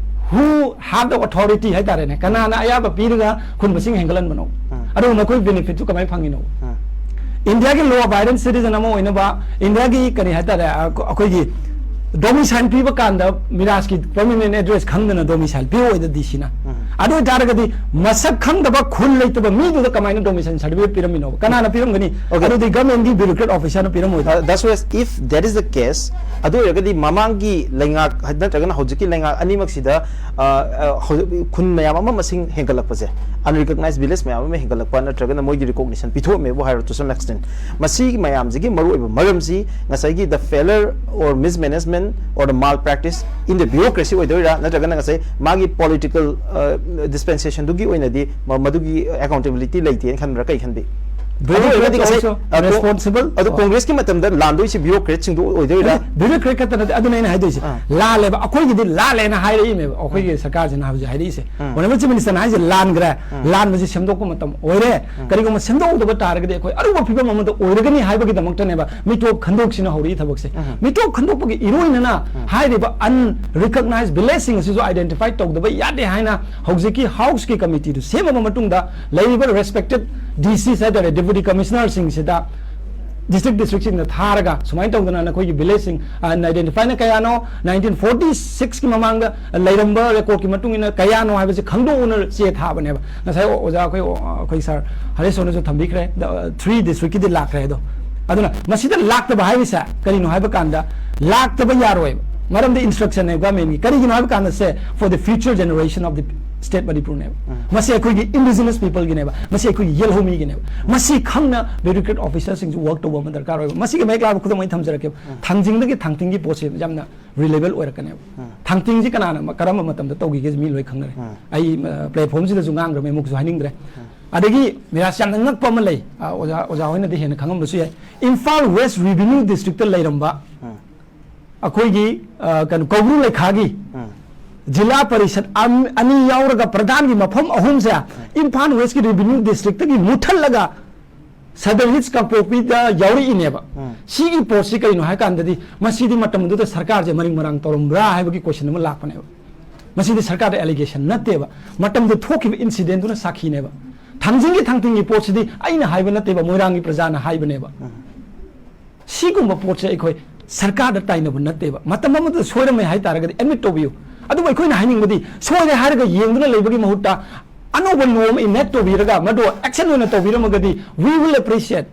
who have the authority ꯍꯥꯏꯇꯥꯔꯦꯅꯦ, ꯀꯅꯥꯅ ꯑꯌꯥꯕ ꯄꯤꯔꯒ ꯈꯨꯟ ꯃꯁꯤꯡ ꯍꯦꯟꯒꯠꯍꯟꯕꯅꯣ? ꯑꯗꯨꯒ ꯃꯈꯣꯏ benefitꯁꯨ ꯀꯃꯥꯏꯅ ꯐꯪꯉꯤꯅꯣ? Indiaꯒꯤ law abiding citizen ꯑꯃ ꯑꯣꯏꯅꯕ, Indiaꯒꯤ ꯀꯔꯤ ꯍꯥꯏꯇꯥꯔꯦ, ꯑ, ꯑꯩꯈꯣꯏꯒꯤ domicile ꯄꯤꯕ ꯀꯥꯟꯗ ꯃꯤꯔꯥꯁꯀꯤ permanent address ꯈꯪꯗꯅ domicile ꯄꯤꯔꯛꯑꯣꯏꯗ D Cꯅ꯫ ꯑꯗꯨ ꯑꯣꯏꯇꯥꯔꯒꯗꯤ ꯃꯁꯛ ꯈꯪꯗꯕ, ꯈꯨꯟ ꯂꯩꯇꯕ ꯃꯤꯗꯨꯗ ꯀꯃꯥꯏꯅ domiciliation certificate ꯄꯤꯔꯝꯃꯤꯅꯣꯕ? ꯀꯅꯥꯅ ꯄꯤꯔꯝꯒꯅꯤ? Okay. ꯑꯗꯨꯗꯤ government ꯒꯤ bureaucrat officer ꯅ ꯄꯤꯔꯝꯃꯣꯏꯗ꯭ꯔꯥ? Uh, that's why, if that is the case, ꯑꯗꯨ ꯑꯣꯏꯔꯒꯗꯤ ꯃꯃꯥꯡꯒꯤ ꯂꯩꯉꯥꯛ ꯍꯥꯏ- ꯅꯠꯇ꯭ꯔꯒꯅ ꯍꯧꯖꯤꯛꯀꯤ ꯂꯩꯉꯥꯛ ꯑꯅꯤꯃꯛꯁꯤꯗ, ꯑ, ꯑ, ꯍꯧꯖꯤꯛ ꯈꯨꯟ ꯃꯌꯥꯝ ꯑꯃ ꯃꯁꯤꯡ ꯍꯦꯟꯒꯠꯂꯛꯄꯁꯦ, unrecognized village ꯃꯌꯥꯝ ꯑꯃ ꯍꯦꯟꯒꯠꯂꯛꯄ, ꯅꯠꯇ꯭ꯔꯒꯅ ꯃꯣꯏꯒꯤ recognition ꯄꯤꯊꯣꯛꯑꯝꯃꯦꯕꯨ ꯍꯥꯏꯔꯣ, to some extent, ꯃꯁꯤꯒꯤ ꯃꯌꯥꯝꯁꯤꯒꯤ ꯃꯔꯨꯑꯣꯏꯕ ꯃꯔꯝꯁꯤ ꯉꯁꯥꯏꯒꯤ the failure or mismanagement or the malpractice in the bureaucracy ꯑꯣꯏꯗꯣꯏꯔꯥ, ꯅꯠꯇ꯭ꯔꯒꯅ ꯉꯁꯥꯏ ꯃꯥꯒꯤ political, ꯑ, dispensation ꯗꯨꯒꯤ ꯑꯣꯏꯅꯗꯤ ꯃ- ꯃꯗꯨꯒꯤ accountability ꯂꯩꯇꯦꯅ ꯈꯟꯕ꯭ꯔꯥ? ꯀꯩ ꯈꯟꯕꯤ? ꯑꯗꯨ ꯑꯣꯏꯔꯒꯗꯤ Bureaucrat ꯉꯁꯥꯏ, also ꯑ, ꯀꯣ- responsible. ꯑꯗꯨ Congress ꯀꯤ ꯃꯇꯝꯗ ꯂꯥꯟꯗꯣꯏꯁꯤ bureaucrat ꯁꯤꯡꯗꯨ ꯑꯣꯏꯗꯣꯏꯔꯥ? Bureaucrat ꯈꯛꯇ ꯅꯠꯇꯦ, ꯑꯗꯨꯅ ꯑꯩꯅ ꯍꯥꯏꯗꯣꯏꯁꯦ, ꯑꯥ. ꯂꯥꯜꯂꯦꯕ, ꯑꯩꯈꯣꯏꯒꯤꯗꯤ ꯂꯥꯜꯂꯦꯅ ꯍꯥꯏꯔꯛꯏꯃꯦꯕ, ꯑꯩꯈꯣꯏꯒꯤ ꯁꯔꯀꯥꯔꯁꯤꯅ ꯍꯥꯏꯕꯁꯦ ꯍꯥꯏꯔꯛꯏꯁꯦ꯫ ꯎꯝ. Honourable Chief Minister ꯅ ꯍꯥꯏꯁꯦ ꯂꯥꯟꯈ꯭ꯔꯦ, ꯎꯝ. ꯂꯥꯟꯕꯁꯦ ꯁꯦꯝꯗꯣꯛꯄ ꯃꯇꯝ ꯑꯣꯏꯔꯦ꯫ ꯎꯝ. ꯀꯔꯤꯒꯨꯝꯕ ꯁꯦꯝꯗꯣꯛꯍꯧꯗꯕ ꯇꯥꯔꯒꯗꯤ ꯑꯩꯈꯣꯏ ꯑꯔꯨꯕ ꯐꯤꯕꯝ ꯑꯃꯗ ꯑꯣꯏꯔꯒꯅꯤ ꯍꯥꯏꯕꯒꯤꯗꯃꯛꯇꯅꯦꯕ ꯃꯤꯇꯣꯞ ꯈꯟꯗꯣꯛꯁꯤꯅ ꯍꯧꯔꯛꯏ ꯊꯕꯛꯁꯦ꯫ ꯎꯝ. ꯃꯤꯇꯣꯞ ꯈꯟꯗꯣꯛꯄꯒꯤ ꯏꯔꯣꯏꯅꯅ ꯎꯝ. ꯍꯥꯏꯔꯤꯕ unrecognized village ꯁꯤꯡ ꯑꯁꯤꯁꯨ identify ꯇꯧꯗꯕ ꯌꯥꯗꯦ ꯍꯥꯏꯅ ꯍꯧꯖꯤꯛꯀꯤ House ꯀꯤ committee ꯗꯨ ꯁꯦꯝꯃꯕ ꯃꯇꯨꯡꯗ ꯂꯩꯔꯤꯕ respected D Cs ꯍꯥꯏꯇꯥꯔꯦ, Deputy Commissioner ꯁꯤꯡꯁꯤꯗ district district ꯁꯤꯡꯗ ꯊꯥꯔꯒ ꯁꯨꯃꯥꯏꯅ ꯇꯧꯗꯅ ꯅꯈꯣꯏꯒꯤ village ꯁꯤꯡ, ꯑ, identify ꯅ ꯀꯌꯥꯅꯣ, nineteen forty six ꯀꯤ ꯃꯃꯥꯡꯗ ꯂꯩꯔꯝꯕ record ꯀꯤ ꯃꯇꯨꯡ ꯏꯟꯅ ꯀꯌꯥꯅꯣ ꯍꯥꯏꯕꯁꯤ ꯈꯪꯗꯣꯛꯎꯅ ꯆꯦ ꯊꯥꯕꯅꯦꯕ꯫ ꯉꯁꯥꯏ ꯑꯣꯖꯥ ꯑꯩꯈꯣꯏ, ꯑꯩꯈꯣꯏ sir ꯍꯔꯦꯁ ꯍꯣꯏꯅꯁꯨ ꯊꯝꯕꯤꯈ꯭ꯔꯦ, the, three district ꯀꯤꯗꯤ ꯂꯥꯛꯈ꯭ꯔꯦ ꯑꯗꯣ꯫ ꯑꯗꯨꯅ ꯃꯁꯤꯗ ꯂꯥꯛꯇꯕ ꯍꯥꯏꯔꯤꯁꯦ ꯀꯔꯤꯅꯣ ꯍꯥꯏꯕ ꯀꯥꯟꯗ, ꯂꯥꯛꯇꯕ ꯌꯥꯔꯣꯏꯕ꯫ ꯃꯔꯝꯗꯤ instruction ꯅꯦ government ꯀꯤ꯫ ꯀꯔꯤꯒꯤꯅꯣ ꯍꯥꯏꯕ ꯀꯥꯟꯗ ꯁꯦ, for the future generation of the state Manipur ꯅꯦꯕ꯫ ꯃꯁꯤ ꯑꯩꯈꯣꯏꯒꯤ indigenous people ꯒꯤꯅꯦꯕ, ꯃꯁꯤ ꯑꯩꯈꯣꯏꯒꯤ ꯌꯦꯜꯍꯧꯃꯤꯒꯤꯅꯦꯕ꯫ ꯃꯁꯤ ꯈꯪꯅ bureaucrat officer ꯁꯤꯡꯁꯨ work ꯇꯧꯕ ꯑꯃ ꯗꯔꯀꯥꯔ ꯑꯣꯏꯕ꯫ ꯃꯁꯤꯒꯤ ꯃꯌꯦꯛ ꯂꯥꯕ ꯈꯨꯗꯝ ꯑꯩ ꯊꯝꯖꯔꯛꯀꯦ꯫ ꯊꯥꯡꯖꯤꯡꯗꯒꯤ ꯊꯥꯡꯇꯤꯡꯒꯤ ꯄꯣꯠꯁꯦ ꯌꯥꯝꯅ relevant ꯑꯣꯏꯔꯛꯀꯅꯦꯕ꯫ ꯊꯥꯡꯇꯤꯡꯁꯤ ꯀꯅꯥꯅ ꯃ- ꯀꯔꯝꯕ ꯃꯇꯝꯗ ꯇꯧꯈꯤꯒꯦ ꯃꯤ ꯂꯣꯏ ꯈꯪꯅꯔꯦ꯫ ꯑꯩ, ꯑ, platform ꯁꯤꯗꯁꯨ ꯉꯥꯡꯈ꯭ꯔꯕꯅꯤ, ꯑꯃꯨꯛꯁꯨ ꯍꯥꯏꯅꯤꯡꯗ꯭ꯔꯦ꯫ ꯑꯗꯒꯤ ꯃꯤꯔꯥꯁ ꯌꯥꯝꯅ ꯉꯛꯄ ꯑꯃ ꯂꯩ, ꯑ, ꯑꯣꯖꯥ, ꯑꯣꯖꯥ ꯍꯣꯏꯅꯗꯤ ꯍꯦꯟꯅ ꯈꯪꯉꯝꯕꯁꯨ ꯌꯥꯏ꯫ Imphal West Revenue District ꯇ ꯂꯩꯔꯝꯕ ꯑꯩꯈꯣꯏꯒꯤ, ꯑ, ꯀꯩꯅꯣ, ꯀꯧꯕ꯭ꯔꯨ ꯂꯩꯈꯥꯒꯤ ꯖꯤꯂꯥ ꯄꯔꯤꯁꯠ ꯑꯝ-, ꯑꯅꯤ ꯌꯥꯎꯔꯒ ꯄ꯭ꯔꯙꯥꯟꯒꯤ ꯃꯐꯝ ꯑꯍꯨꯝꯁꯦ ꯏꯝꯐꯥꯜ West ꯀꯤ revenue district ꯇꯒꯤ ꯃꯨꯠꯊꯠꯂꯒ Southern Hills ꯀꯥꯡꯄꯣꯛꯄꯤꯗ ꯌꯥꯎꯔꯛꯏꯅꯦꯕ꯫ ꯁꯤꯒꯤ ꯄꯣꯠꯁꯤ ꯀꯩꯅꯣ ꯍꯥꯏ ꯀꯥꯟꯗꯗꯤ, ꯃꯁꯤꯗꯤ ꯃꯇꯝꯗꯨꯗ ꯁꯔꯀꯥꯔꯁꯦ ꯃꯔꯤꯡ ꯃꯔꯥꯡ ꯇꯧꯔꯝꯕ꯭ꯔꯥ ꯍꯥꯏꯕꯒꯤ question ꯑꯃ ꯂꯥꯛꯄꯅꯦꯕ꯫ ꯃꯁꯤꯗꯤ ꯁꯔꯀꯥꯔꯗ allegation ꯅꯠꯇꯦꯕ, ꯃꯇꯝꯗꯨ ꯊꯣꯛꯈꯤꯕ incident ꯗꯨꯅ ꯁꯥꯈꯤꯅꯦꯕ꯫ ꯊꯥꯡꯖꯤꯡꯒꯤ ꯊꯥꯡꯇꯤꯡꯒꯤ ꯄꯣꯠꯁꯤꯗꯤ ꯑꯩꯅ ꯍꯥꯏꯕ ꯅꯠꯇꯦꯕ, ꯃꯣꯏꯔꯥꯡꯒꯤ ꯄ꯭ꯔꯖꯥꯅ ꯍꯥꯏꯕꯅꯦꯕ꯫ ꯁꯤꯒꯨꯝꯕ ꯄꯣꯠꯁꯦ ꯑꯩꯈꯣꯏ ꯁꯔꯀꯥꯔꯗ ꯇꯥꯏꯅꯕ ꯅꯠꯇꯦꯕ꯫ ꯃꯇꯝ ꯑꯃꯗ ꯁꯣꯏꯔꯝꯃꯦ ꯍꯥꯏ ꯇꯥꯔꯒꯗꯤ admit ꯇꯧꯕꯤꯌꯨ꯫ ꯑꯗꯨꯕꯨ ꯑꯩꯈꯣꯏꯅ ꯍꯥꯏꯅꯤꯡꯕꯗꯤ, ꯁꯣꯏꯔꯦ ꯍꯥꯏꯔꯒ ꯌꯦꯡꯗꯨꯅ ꯂꯩꯕꯒꯤ ꯃꯍꯨꯠꯇ ꯑꯅꯧꯕ law ꯑꯃ enact ꯇꯧꯕꯤꯔꯒ, ꯃꯗꯨ action ꯑꯣꯏꯅ ꯇꯧꯕꯤꯔꯝꯃꯒꯗꯤ, we will appreciate.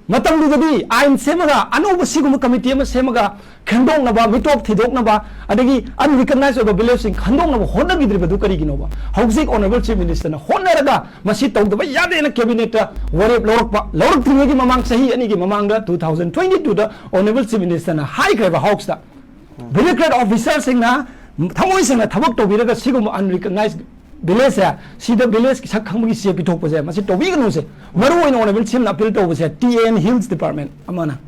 ꯃꯇꯝꯗꯨꯗꯗꯤ ꯑꯥꯏꯟ ꯁꯦꯝꯃꯒ, ꯑꯅꯧꯕ ꯁꯤꯒꯨꯝꯕ committee ꯑꯃ ꯁꯦꯝꯃꯒ, ꯈꯟꯗꯣꯛꯅꯕ, ꯃꯤꯇꯣꯞ ꯊꯤꯗꯣꯛꯅꯕ, ꯑꯗꯒꯤ unrecognized ꯑꯣꯏꯕ villageꯁꯤꯡ ꯈꯟꯗꯣꯛꯅꯕ ꯍꯣꯠꯅꯈꯤꯗ꯭ꯔꯤꯕꯗꯨ ꯀꯔꯤꯒꯤꯅꯣꯕ? ꯍꯧꯖꯤꯛ honourable chief ministerꯅ ꯍꯣꯠꯅꯔꯒ ꯃꯁꯤ ꯇꯧꯗꯕ ꯌꯥꯗꯦꯅ cabinetꯇ ꯋꯥꯔꯦꯞ ꯂꯧꯔꯛꯄ, ꯂꯧꯔꯛꯇ꯭ꯔꯤꯉꯩꯒꯤ ꯃꯃꯥꯡ, ꯆꯍꯤ ꯑꯅꯤꯒꯤ ꯃꯃꯥꯡꯗ, two thousand twenty twoꯗ honourable chief ministerꯅ ꯍꯥꯏꯈ꯭ꯔꯦꯕ Houseꯇ, bureaucrat officerꯁꯤꯡꯅ ꯊꯃꯣꯏ ꯁꯦꯡꯅ ꯊꯕꯛ ꯇꯧꯕꯤꯔꯒ ꯁꯤꯒꯨꯝꯕ unrecognized villageꯁꯦ, ꯁꯤꯗ village ꯁꯛ ꯈꯪꯕꯒꯤ ꯆꯦ ꯄꯤꯊꯣꯛꯄꯁꯦ, ꯃꯁꯤ ꯇꯧꯕꯤꯒꯅꯨꯁꯦ꯫ ꯃꯔꯨ ꯑꯣꯏꯅ honourable chiefꯅ appeal ꯇꯧꯕꯁꯦ, T N Hills department ꯑꯃꯅ,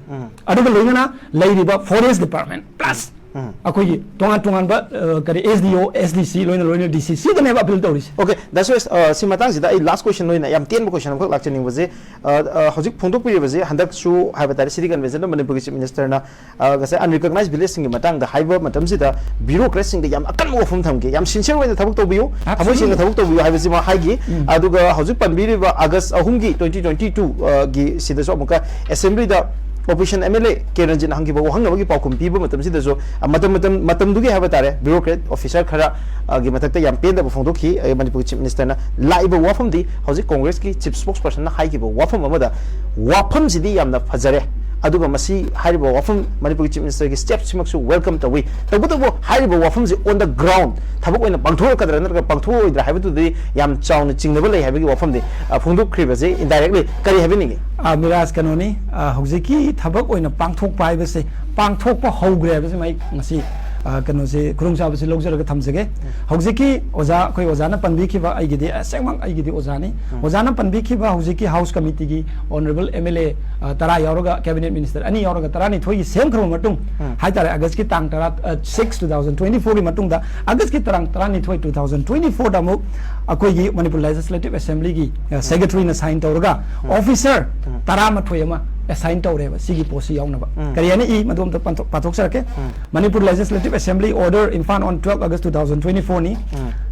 ꯑꯗꯨꯒ ꯂꯣꯏꯅꯅ ꯂꯩꯔꯤꯕ forest department plus ꯑꯩꯈꯣꯏꯒꯤ ꯇꯣꯉꯥꯟ ꯇꯣꯉꯥꯟꯕ, ꯑ, ꯀꯔꯤ, S D O, S D C, ꯂꯣꯏꯅ ꯂꯣꯏꯅ D C, ꯁꯤꯗꯅꯦꯕ appeal ꯇꯧꯔꯤꯁꯦ꯫ Okay, ꯗꯥ ꯁꯨꯔꯦꯁ, ꯑ, ꯁꯤ ꯃꯇꯥꯡꯁꯤꯗ ꯑꯩ last question ꯑꯣꯏꯅ ꯌꯥꯝ ꯇꯦꯟꯕ question ꯑꯃꯈꯛ ꯂꯥꯛꯆꯅꯤꯡꯕꯁꯦ, ꯑ, ꯑ, ꯍꯧꯖꯤꯛ ꯐꯣꯡꯗꯣꯛꯄꯤꯔꯤꯕꯁꯦ, ꯍꯟꯗꯛꯁꯨ ꯍꯥꯏꯕ ꯇꯥꯔꯦ, city conventionꯗ ꯃꯅꯤꯄꯨꯔꯒꯤ chief ministerꯅ, ꯑ, ꯉꯁꯥꯏ unrecognized villageꯁꯤꯡꯒꯤ ꯃꯇꯥꯡꯗ ꯍꯥꯏꯕ ꯃꯇꯝꯁꯤꯗ, bureaucratꯁꯤꯡꯗ ꯌꯥꯝ ꯑꯀꯟꯕ ꯋꯥꯐꯝ ꯊꯝꯈꯤ, "ꯌꯥꯝ sincerely ꯑꯣꯏꯅ ꯊꯕꯛ ꯇꯧꯕꯤꯌꯨ, ꯊꯃꯣꯏ ꯁꯦꯡꯅ ꯊꯕꯛ ꯇꯧꯕꯤꯌꯨ" ꯍꯥꯏꯕꯁꯤꯃ ꯍꯥꯏꯈꯤ꯫ ꯑꯗꯨꯒ ꯍꯧꯖꯤꯛ ꯄꯟꯕꯤꯔꯤꯕ August ꯑꯍꯨꯝꯒꯤ twenty twenty two, ꯑ, ꯒꯤ ꯁꯤꯗꯁꯨ ꯑꯃꯨꯛꯀ assemblyꯗ opposition M L A K ꯔꯟꯖꯤꯠꯅ ꯍꯪꯈꯤꯕ ꯋꯥꯍꯪꯅꯕꯒꯤ ꯄꯥꯎꯈꯨꯝ ꯄꯤꯕ ꯃꯇꯝꯁꯤꯗꯁꯨ, ꯑ, ꯃꯇꯝ, ꯃꯇꯝ, ꯃꯇꯝꯗꯨꯒꯤ ꯍꯥꯏꯕ ꯇꯥꯔꯦ, bureaucrat officer ꯈꯔ, ꯑ, ꯒꯤ ꯃꯊꯛꯇ ꯌꯥꯝ ꯄꯦꯟꯗꯕ ꯐꯣꯡꯗꯣꯛꯈꯤ, ꯑ, ꯃꯅꯤꯄꯨꯔꯒꯤ chief ministerꯅ꯫ ꯂꯥꯛꯏꯕ ꯋꯥꯐꯝꯗꯤ ꯍꯧꯖꯤꯛ Congressꯀꯤ chief spokespersonꯅ ꯍꯥꯏꯈꯤꯕ ꯋꯥꯐꯝ ꯑꯃꯗ, ꯋꯥꯐꯝꯁꯤꯗꯤ ꯌꯥꯝꯅ ꯐꯖꯔꯦ, ꯑꯗꯨꯒ ꯃꯁꯤ ꯍꯥꯏꯔꯤꯕ ꯋꯥꯐꯝ, ꯃꯅꯤꯄꯨꯔꯒꯤ chief ministerꯒꯤ stepꯁꯤꯃꯛꯁꯨ welcome ꯇꯧꯏ, ꯇꯧꯕꯇꯕꯨ ꯍꯥꯏꯔꯤꯕ ꯋꯥꯐꯝꯁꯤ on the ground ꯊꯕꯛ ꯑꯣꯏꯅ ꯄꯥꯡꯊꯣꯔꯛꯀꯗ꯭ꯔꯥ ꯅꯠꯇ꯭ꯔꯒ ꯄꯥꯡꯊꯣꯛꯑꯣꯏꯗ꯭ꯔꯥ ꯍꯥꯏꯕꯗꯨꯗꯤ ꯌꯥꯝ ꯆꯥꯎꯅ ꯆꯤꯡꯅꯕ ꯂꯩ ꯍꯥꯏꯕꯒꯤ ꯋꯥꯐꯝꯗꯤ, ꯑ, ꯐꯣꯡꯗꯣꯛꯈ꯭ꯔꯤꯕꯁꯤ indirectly ꯀꯔꯤ ꯍꯥꯏꯕꯤꯅꯤꯡꯉꯤ? ꯑ, ꯃꯤꯔꯥꯖ, ꯀꯩꯅꯣꯅꯤ, ꯑ, ꯍꯧꯖꯤꯛꯀꯤ ꯊꯕꯛ ꯑꯣꯏꯅ ꯄꯥꯡꯊꯣꯛꯄ ꯍꯥꯏꯕꯁꯦ, ꯄꯥꯡꯊꯣꯛꯄ ꯍꯧꯈ꯭ꯔꯦ ꯍꯥꯏꯕꯁꯤꯃ ꯑꯩ ꯉꯁꯤ, ꯑ, ꯀꯩꯅꯣꯁꯦ, ꯈꯨꯗꯣꯡꯆꯥꯕꯁꯤ ꯂꯧꯖꯔꯒ ꯊꯝꯖꯒꯦ꯫ ꯍꯧꯖꯤꯛꯀꯤ ꯑꯣꯖꯥ, ꯑꯩꯈꯣꯏ ꯑꯣꯖꯥꯅ ꯄꯟꯕꯤꯈꯤꯕ, ꯑꯩꯒꯤꯗꯤ ꯑꯁꯦꯡꯕ ꯑꯩꯒꯤꯗꯤ ꯑꯣꯖꯥꯅꯤ꯫ ꯑꯣꯖꯥꯅ ꯄꯟꯕꯤꯈꯤꯕ ꯍꯧꯖꯤꯛꯀꯤ House Committeeꯒꯤ honourable M L A, ꯑ, ꯇꯔꯥ ꯌꯥꯎꯔꯒ, cabinet minister ꯑꯅꯤ ꯌꯥꯎꯔꯒ ꯇꯔꯥꯅꯤꯊꯣꯏꯒꯤ ꯁꯦꯝꯈ꯭ꯔꯕ ꯃꯇꯨꯡ ꯍꯥꯏꯇꯥꯔꯦ, Augustꯀꯤ ꯇꯥꯡ ꯇꯔꯥ, ꯑ, six, two thousand twenty fourꯒꯤ ꯃꯇꯨꯡꯗ, Augustꯀꯤ ꯇꯥꯡ ꯇꯔꯥꯅꯤꯊꯣꯏ, two thousand twenty fourꯗ ꯑꯃꯨꯛ ꯑꯩꯈꯣꯏꯒꯤ Manipur Legislative Assemblyꯒꯤ, ꯑ, secretaryꯅ sign ꯇꯧꯔꯒ officer ꯇꯔꯥꯃꯥꯊꯣꯏ ꯑꯃ assign ꯇꯧꯔꯦꯕ ꯁꯤꯒꯤ ꯄꯣꯠꯁꯤ ꯌꯥꯎꯅꯕ꯫ ꯀꯔꯤ ꯍꯥꯏꯅ ꯏ? ꯃꯗꯨ ꯑꯝꯇ ꯄꯟꯊꯣꯛ-, ꯄꯥꯊꯣꯛꯆꯔꯛꯀꯦ꯫ Manipur Legislative Assembly order, Imphal, on twelve August two thousand twenty fourꯅꯤ꯫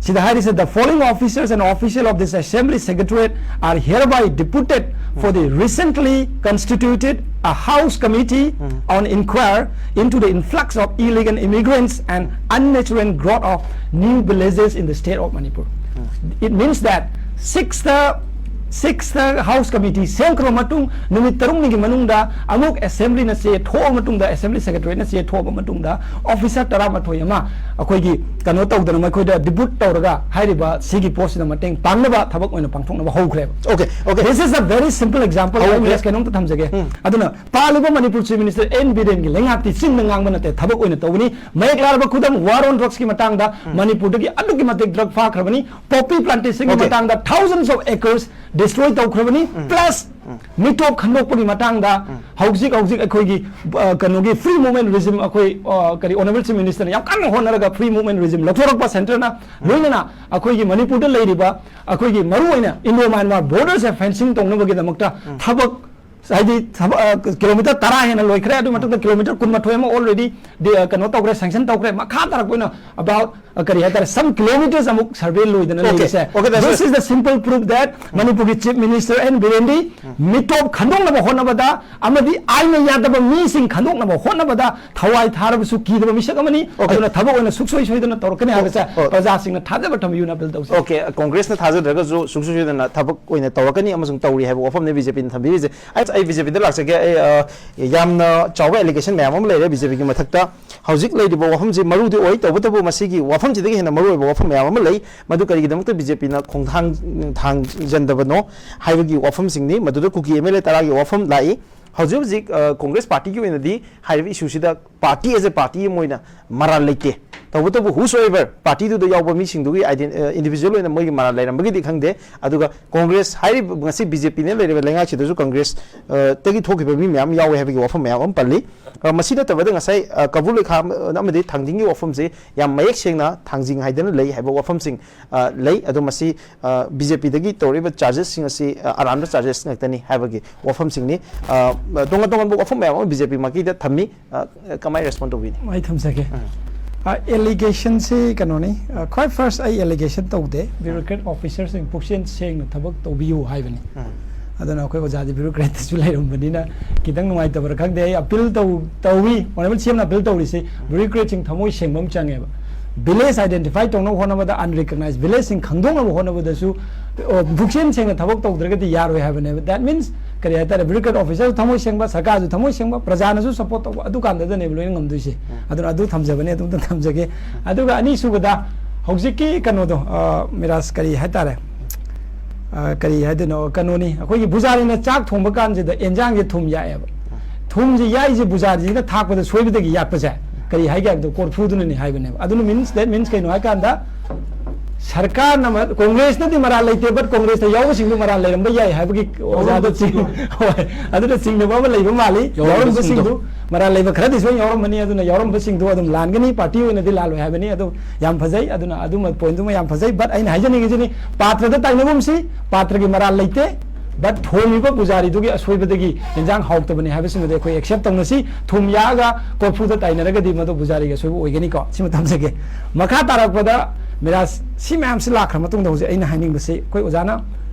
ꯁꯤꯗ ꯍꯥꯏꯔꯤꯁꯦ, "The following officers and official of this assembly secretariat are hereby deputed for the recently constituted a house committee on inquire into the influx of illegal immigrants and unnatural growth of new villages in the state of Manipur. It means that sixth sixth house committee ꯁꯦꯝꯈ꯭ꯔꯕ ꯃꯇꯨꯡ ꯅꯨꯃꯤꯠ ꯇꯔꯨꯛꯅꯤꯒꯤ ꯃꯅꯨꯡꯗ ꯑꯃꯨꯛ assemblyꯅ ꯆꯦ ꯊꯣꯛꯑꯕ ꯃꯇꯨꯡꯗ, assembly secretaryꯅ ꯆꯦ ꯊꯣꯛꯑꯕ ꯃꯇꯨꯡꯗ officer ꯇꯔꯥꯃꯥꯊꯣꯏ ꯑꯃ ꯑꯩꯈꯣꯏꯒꯤ ꯀꯩꯅꯣ ꯇꯧꯗꯅ ꯃꯈꯣꯏꯗ depute ꯇꯧꯔꯒ ꯍꯥꯏꯔꯤꯕ ꯁꯤꯒꯤ ꯄꯣꯠꯁꯤꯗ ꯃꯇꯦꯡ ꯄꯥꯡꯅꯕ ꯊꯕꯛ ꯑꯣꯏꯅ ꯄꯥꯡꯊꯣꯛꯅꯕ ꯍꯧꯈ꯭ꯔꯦꯕ꯫ Okay, okay. This is a very simple example. ꯍꯧꯈ꯭ꯔꯦ꯫ ꯑꯩ ꯃꯦꯁ ꯀꯩꯅꯣꯝꯇ ꯊꯝꯖꯒꯦ꯫ ꯑꯗꯨꯅ ꯄꯥꯜꯂꯤꯕ ꯃꯅꯤꯄꯨꯔ Chief Minister ꯑꯦꯟ ꯕꯤꯔꯦꯟꯒꯤ ꯂꯩꯉꯥꯛꯇꯤ ꯆꯤꯟꯗ ꯉꯥꯡꯕ ꯅꯠꯇꯦ, ꯊꯕꯛ ꯑꯣꯏꯅ ꯇꯧꯕꯅꯤ꯫ ꯃꯌꯦꯛ ꯂꯥꯔꯕ ꯈꯨꯗꯝ, war on drugsꯀꯤ ꯃꯇꯥꯡꯗ ꯃꯅꯤꯄꯨꯔꯗꯒꯤ ꯑꯗꯨꯛꯀꯤ ꯃꯇꯤꯛ drug ꯐꯥꯈ꯭ꯔꯕꯅꯤ꯫ Poppy plantationꯒꯤ Okay. ꯃꯇꯥꯡꯗ thousands of acres destroy ꯇꯧꯈ꯭ꯔꯕꯅꯤ꯫ Plus ꯃꯤꯇꯣꯞ ꯈꯟꯗꯣꯛꯄꯒꯤ ꯃꯇꯥꯡꯗ ꯍꯧꯖꯤꯛ ꯍꯧꯖꯤꯛ ꯑꯩꯈꯣꯏꯒꯤ ꯑ, ꯀꯩꯅꯣꯒꯤ free movement regime ꯑꯩꯈꯣꯏ ꯑ, ꯀꯔꯤ Honourable Chief Ministerꯅ ꯌꯥꯝ ꯀꯟꯅ ꯍꯣꯠꯅꯔꯒ free movement regime ꯂꯧꯊꯣꯔꯛꯄ centreꯅ, ꯂꯣꯏꯅꯅ ꯑꯩꯈꯣꯏꯒꯤ ꯃꯅꯤꯄꯨꯔꯗ ꯂꯩꯔꯤꯕ ꯑꯩꯈꯣꯏꯒꯤ ꯃꯔꯨꯑꯣꯏꯅ Indo Myanmar borderꯁꯦ fencing ꯇꯧꯅꯕꯒꯤꯗꯃꯛꯇ ꯊꯕꯛ ꯍꯥꯏꯗꯤ ꯊꯕꯛ ꯑ, ꯀꯤꯂꯣꯃꯤꯇꯔ ꯇꯔꯥ ꯍꯦꯟꯅ ꯂꯣꯏꯈ꯭ꯔꯦ꯫ ꯑꯗꯨꯒꯤ ꯃꯊꯛꯇ ꯀꯤꯂꯣꯃꯤꯇꯔ ꯀꯨꯟꯃꯥꯊꯣꯏ ꯑꯃ already ꯗꯤ, ꯑ, ꯀꯩꯅꯣ ꯇꯧꯈ꯭ꯔꯦ, sanction ꯇꯧꯈ꯭ꯔꯦ꯫ ꯃꯈꯥ ꯇꯥꯔꯛꯄ ꯑꯣꯏꯅ about ꯑ, ꯀꯔꯤ ꯍꯥꯏꯇꯥꯔꯦ, some kilometres ꯑꯃꯨꯛ survey ꯂꯣꯏꯗꯅ Okay, ꯂꯩꯔꯤꯁꯦ꯫ okay, that's This right. is the simple proof that ꯃꯅꯤꯄꯨꯔꯒꯤ Chief Minister ꯑꯦꯟ ꯕꯤꯔꯦꯟꯗꯤ ꯃꯤꯇꯣꯞ ꯈꯟꯗꯣꯛꯅꯕ ꯍꯣꯠꯅꯕꯗ ꯑꯃꯗꯤ ꯑꯥꯏꯟꯅ ꯌꯥꯗꯕ ꯃꯤꯁꯤꯡ ꯈꯟꯗꯣꯛꯅꯕ ꯍꯣꯠꯅꯕꯗ ꯊꯋꯥꯏ ꯊꯥꯔꯕꯁꯨ ꯀꯤꯗꯕ ꯃꯤꯁꯛ ꯑꯃꯅꯤ꯫ Okay. ꯑꯗꯨꯅ ꯊꯕꯛ ꯑꯣꯏꯅ ꯁꯨꯡꯁꯣꯏ ꯁꯣꯏꯗꯅ ꯇꯧꯔꯛꯀꯅꯤ ꯍꯥꯏꯕꯁꯦ Oh. ꯄ꯭ꯔꯖꯥꯁꯤꯡꯅ ꯊꯥꯖꯕ ꯊꯝꯕꯤꯌꯨꯅ appeal ꯇꯧꯖꯩ꯫ Okay, ꯀꯣꯡꯒ꯭ꯔꯦꯁꯅ ꯊꯥꯖꯗ꯭ꯔꯒꯁꯨ ꯁꯨꯡꯁꯣꯏ ꯁꯣꯏꯗꯅ ꯊꯕꯛ ꯑꯣꯏꯅ ꯇꯧꯔꯛꯀꯅꯤ ꯑꯃꯁꯨꯡ ꯇꯧꯔꯤ ꯍꯥꯏꯕ ꯋꯥꯐꯝꯅꯤ ꯕꯤ ꯖꯦ ꯄꯤꯅ ꯊꯝꯕꯤꯔꯤꯁꯦ꯫ ꯑꯩ ꯑꯩ ꯕꯤ ꯖꯦ ꯄꯤꯗ ꯂꯥꯛꯆꯒꯦ꯫ ꯑꯩ, ꯑ, ꯌꯥꯝꯅ ꯆꯥꯎꯕ allegation ꯃꯌꯥꯝ ꯑꯃ ꯂꯩꯔꯦ ꯕꯤ ꯖꯦ ꯄꯤꯒꯤ ꯃꯊꯛꯇ꯫ ꯍꯧꯖꯤꯛ ꯂꯩꯔꯤꯕ ꯋꯥꯐꯝꯁꯤ ꯃꯔꯨꯗꯤ ꯑꯣꯏ, ꯇꯧꯕꯇꯕꯨ ꯃꯁꯤꯒꯤ ꯋꯥꯐꯝꯁꯤꯗꯒꯤ ꯍꯦꯟꯅ ꯃꯔꯨ ꯑꯣꯏꯕ ꯋꯥꯐꯝ ꯃꯌꯥꯝ ꯑꯃ ꯂꯩ꯫ ꯃꯗꯨ ꯀꯔꯤꯒꯤꯗꯃꯛꯇ ꯕꯤ ꯖꯦ ꯄꯤꯅ ꯈꯣꯡꯊꯥꯡ ꯊꯥꯡꯖꯟꯗꯕꯅꯣ ꯍꯥꯏꯕꯒꯤ ꯋꯥꯐꯝꯁꯤꯡꯅꯤ꯫ ꯃꯗꯨꯗ ꯀꯨꯀꯤ ꯑꯦꯝ ꯑꯦꯜ ꯑꯦ ꯇꯔꯥꯒꯤ ꯋꯥꯐꯝ ꯂꯥꯛꯏ꯫ ꯍꯧꯖꯤꯛ ꯍꯧꯖꯤꯛ, ꯑ, ꯀꯣꯡꯒ꯭ꯔꯦꯁ ꯄꯥꯔꯇꯤꯒꯤ ꯑꯣꯏꯅꯗꯤ ꯍꯥꯏꯔꯤꯕ ꯏꯁꯨꯁꯤꯗ ꯄꯥꯔꯇꯤ as a party ꯑꯃ ꯑꯣꯏꯅ ꯃꯔꯥꯜ ꯂꯩꯇꯦ꯫ ꯇꯧꯕꯇꯕꯨ whosoever ꯄꯥꯔꯇꯤꯗꯨꯗ ꯌꯥꯎꯕ ꯃꯤꯁꯤꯡꯗꯨꯒꯤ ꯏꯟꯗꯤꯚꯤꯖꯨꯋꯦꯜ ꯑꯣꯏꯅ ꯃꯣꯏꯒꯤ ꯃꯔꯥꯜ ꯂꯩꯔꯝꯕꯒꯤꯗꯤ ꯈꯪꯗꯦ꯫ ꯑꯗꯨꯒ ꯀꯣꯡꯒ꯭ꯔꯦꯁ ꯍꯥꯏꯔꯤꯕ ꯉꯁꯤ ꯕꯤ ꯖꯦ ꯄꯤꯅ ꯂꯩꯔꯤꯕ ꯂꯩꯉꯥꯛꯁꯤꯗꯁꯨ ꯀꯣꯡꯒ꯭ꯔꯦꯁ, ꯑ, ꯇꯒꯤ ꯊꯣꯛꯈꯤꯕ ꯃꯤ ꯃꯌꯥꯝ ꯌꯥꯎꯋꯦ ꯍꯥꯏꯕꯒꯤ ꯋꯥꯐꯝ ꯃꯌꯥꯝ ꯑꯃ ꯄꯜꯂꯤ꯫ ꯑ, ꯃꯁꯤ ꯅꯠꯇꯕꯗ ꯉꯁꯥꯏ, ꯑ, ꯀꯕꯨ ꯂꯩꯈꯥꯝ ꯑꯃꯗꯤ ꯊꯥꯡꯖꯤꯡꯒꯤ ꯋꯥꯐꯝꯁꯤ ꯌꯥꯝ ꯃꯌꯦꯛ ꯁꯦꯡꯅ ꯊꯥꯡꯖꯤꯡ ꯍꯥꯏꯗꯅ ꯂꯩ ꯍꯥꯏꯕ ꯋꯥꯐꯝꯁꯤꯡ, ꯑ, ꯂꯩ꯫ ꯑꯗꯣ ꯃꯁꯤ, ꯑ, ꯕꯤ ꯖꯦ ꯄꯤꯗꯒꯤ ꯇꯧꯔꯛꯏꯕ ꯆꯥꯔꯖꯦꯁꯁꯤꯡ ꯑꯁꯤ, ꯑ, ꯑꯔꯥꯟꯕ ꯆꯥꯔꯖꯦꯁ ꯉꯥꯛꯇꯅꯤ ꯍꯥꯏꯕꯒꯤ ꯋꯥꯐꯝꯁꯤꯡꯅꯤ꯫ ꯑ, ꯇꯣꯉꯥꯟ ꯇꯣꯉꯥꯟꯕ ꯋꯥꯐꯝ ꯃꯌꯥꯝ ꯑꯃ ꯕꯤ ꯖꯦ ꯄꯤ ꯃꯥꯏꯀꯩꯗ ꯊꯝꯃꯤ꯫ ꯑ, ꯀꯃꯥꯏꯅ ꯔꯦꯁꯄꯣꯟ ꯇꯧꯕꯤꯅꯤ? ꯑꯩ ꯊꯝꯖꯒꯦ꯫ ꯑꯦꯂꯤꯒꯦꯁꯟꯁꯤ ꯀꯩꯅꯣꯅꯤ, ꯑ, ꯈ꯭ꯋꯥꯏ ꯐꯥꯔꯁ ꯑꯩ ꯑꯦꯂꯤꯒꯦꯁꯟ ꯇꯧꯗꯦ꯫ ꯕ꯭ꯌꯨꯔꯣꯀ꯭ꯔꯦꯠ ꯑꯣꯐꯤꯁꯔꯁꯤꯡ ꯄꯨꯛꯆꯦꯜ ꯁꯦꯡꯅ ꯊꯕꯛ ꯇꯧꯕꯤꯌꯨ ꯍꯥꯏꯕꯅꯤ꯫ ꯑꯗꯨꯅ ꯑꯩꯈꯣꯏ ꯑꯣꯖꯥꯗꯤ ꯕ꯭ꯌꯨꯔꯣꯀ꯭ꯔꯦꯠꯇꯁꯨ ꯂꯩꯔꯝꯕꯅꯤꯅ ꯈꯤꯇꯪ ꯅꯨꯡꯉꯥꯏꯇꯕ꯭ꯔꯥ ꯈꯪꯗꯦ꯫ ꯑꯩ ꯑꯄꯤꯜ ꯇꯧ ꯇꯧꯏ, ꯑꯣꯅꯔꯦꯕꯜ ꯁꯤ ꯑꯦꯝꯅ ꯑꯄꯤꯜ ꯇꯧꯔꯤꯁꯤ ꯕ꯭ꯌꯨꯔꯣꯀ꯭ꯔꯦꯠꯁꯤꯡ ꯊꯃꯣꯏ ꯁꯦꯡꯕ ꯑꯃ ꯆꯪꯉꯦꯕ꯫ ꯚꯤꯂꯦꯖ ꯑꯥꯏꯗꯦꯟꯇꯤꯐꯥꯏ ꯇꯧꯅꯕ ꯍꯣꯠꯅꯕꯗ, ꯑꯟꯔꯤꯀꯛꯅꯥꯏꯖ ꯚꯤꯂꯦꯖꯁꯤꯡ ꯈꯪꯗꯣꯛꯅꯕ ꯍꯣꯠꯅꯕꯗꯁꯨ, ꯑꯣ, ꯄꯨꯛꯆꯦꯜ ꯁꯦꯡꯅ ꯊꯕꯛ ꯇꯧꯗ꯭ꯔꯒꯗꯤ ꯌꯥꯔꯣꯏ ꯍꯥꯏꯕꯅꯦꯕ꯫ That means ꯀꯔꯤ ꯍꯥꯏꯇꯥꯔꯦ, ꯕ꯭ꯌꯨꯔꯣꯀ꯭ꯔꯦꯠ ꯑꯣꯐꯤꯁꯔꯁꯨ ꯊꯃꯣꯏ ꯁꯦꯡꯕ, ꯁꯔꯀꯥꯔꯁꯨ ꯊꯃꯣꯏ ꯁꯦꯡꯕ, ꯄ꯭ꯔꯖꯥꯅꯁꯨ ꯁꯞꯄꯣꯔꯠ ꯇꯧꯕ, ꯑꯗꯨ ꯀꯥꯟꯗꯗꯅꯦꯕ ꯂꯣꯏꯅ ꯉꯝꯗꯣꯏꯁꯦ꯫ ꯑꯗꯨꯅ ꯑꯗꯨ ꯊꯝꯖꯕꯅꯦ, ꯑꯗꯨꯝꯇ ꯊꯝꯖꯒꯦ꯫ ꯑꯗꯨꯒ ꯑꯅꯤꯁꯨꯕꯗ, ꯍꯧꯖꯤꯛꯀꯤ ꯀꯩꯅꯣꯗꯣ, ꯑ, ꯃꯤꯔꯥꯖ, ꯀꯔꯤ ꯍꯥꯏꯇꯥꯔꯦ, ꯑ, ꯀꯔꯤ ꯍꯥꯏꯗꯣꯏꯅꯣ, ꯀꯩꯅꯣꯅꯤ, ꯑꯩꯈꯣꯏꯒꯤ ꯕꯨꯖꯥꯔꯤꯅ ꯆꯥꯛ ꯊꯣꯡꯕ ꯀꯥꯟꯁꯤꯗ ꯑꯦꯟꯖꯥꯡꯁꯦ ꯊꯨꯝ ꯌꯥꯛꯑꯦꯕ꯫ ꯊꯨꯝꯁꯦ ꯌꯥꯛꯏꯁꯦ ꯕꯨꯖꯥꯔꯤꯁꯤꯅ ꯊꯥꯛꯄꯗ ꯁꯣꯏꯕꯗꯒꯤ ꯌꯥꯛꯄꯁꯦ ꯀꯔꯤ ꯍꯥꯏꯒꯦ ꯍꯥꯏꯕꯗꯣ ꯀꯣꯔꯐꯨꯗꯨꯅꯅꯤ ꯍꯥꯏꯕꯅꯦꯕ꯫ ꯑꯗꯨꯅ means, that means ꯀꯩꯅꯣ ꯍꯥꯏꯀꯥꯟꯗ, ꯁꯔꯀꯥꯔꯅ ꯃ-, ꯀꯣꯡꯒ꯭ꯔꯦꯁꯅꯗꯤ ꯃꯔꯥꯜ ꯂꯩꯇꯦ, but ꯀꯣꯡꯒ꯭ꯔꯦꯁꯇ ꯌꯥꯎꯕꯁꯤꯡꯗꯨ ꯃꯔꯥꯜ ꯂꯩꯔꯝꯕ ꯌꯥꯏ ꯍꯥꯏꯕꯒꯤ ꯑꯣꯖꯥꯗ ꯆꯤꯡ-, ꯍꯣꯏ, ꯑꯗꯨꯅ ꯆꯤꯡꯅꯕ ꯑꯃ ꯂꯩꯕ ꯃꯥꯜꯂꯤ꯫ ꯌꯥꯎꯔꯝꯕꯁꯤꯡꯗꯣ꯫ ꯌꯥꯎꯔꯝꯕꯁꯤꯡꯗꯨ ꯃꯔꯥꯜ ꯂꯩꯕ ꯈꯔꯗꯤ ꯁꯣꯏꯅ ꯌꯥꯎꯔꯝꯃꯅꯤ, ꯑꯗꯨꯅ ꯌꯥꯎꯔꯝꯕꯁꯤꯡꯗꯣ ꯑꯗꯨꯝ ꯂꯥꯟꯒꯅꯤ, ꯄꯥꯔꯇꯤ ꯑꯣꯏꯅꯗꯤ ꯂꯥꯜꯂꯣꯏ ꯍꯥꯏꯕꯅꯤ꯫ ꯑꯗꯨ ꯌꯥꯝ ꯐꯖꯩ, ꯑꯗꯨꯅ ꯑꯗꯨꯃ ꯄꯣꯏꯟꯗꯨꯃ ꯌꯥꯝ ꯐꯖꯩ꯫ But ꯑꯩꯅ ꯍꯥꯏꯖꯅꯤꯡꯉꯤꯁꯤꯅꯤ, ꯄꯥꯇ꯭ꯔꯗ ꯇꯥꯏꯅꯒꯨꯝꯁꯤ, ꯄꯥꯇ꯭ꯔꯒꯤ ꯃꯔꯥꯜ ꯂꯩꯇꯦ, but ꯊꯣꯡꯉꯤꯕ ꯄꯨꯖꯥꯔꯤꯗꯨꯒꯤ ꯑꯁꯣꯏꯕꯗꯒꯤ ꯌꯦꯟꯖꯥꯡ ꯍꯥꯎꯇꯕꯅꯤ ꯍꯥꯏꯕꯁꯤꯃꯗꯤ ꯑꯩꯈꯣꯏ ꯑꯦꯛꯁꯦꯞ ꯇꯧꯅꯁꯤ꯫ ꯊꯨꯝ ꯌꯥꯛꯑꯒ ꯀꯣꯔꯐꯨꯗ ꯇꯥꯏꯅꯔꯒꯗꯤ ꯃꯗꯨ ꯄꯨꯖꯥꯔꯤꯒꯤ ꯑꯁꯣꯏꯕ ꯑꯣꯏꯒꯅꯤꯀꯣ꯫ ꯁꯤꯃ ꯊꯝꯖꯒꯦ꯫ ꯃꯈꯥ ꯇꯥꯔꯛꯄꯗ ꯃꯤꯔꯥꯖ, ꯁꯤ ꯃꯌꯥꯝꯁꯤ ꯂꯥꯛꯈ꯭ꯔ ꯃꯇꯨꯡꯗ ꯍꯧꯖꯤꯛ ꯑꯩꯅ ꯍꯥꯏꯅꯤꯡꯕꯁꯤ, ꯑꯩꯈꯣꯏ ꯑꯣꯖꯥꯅ,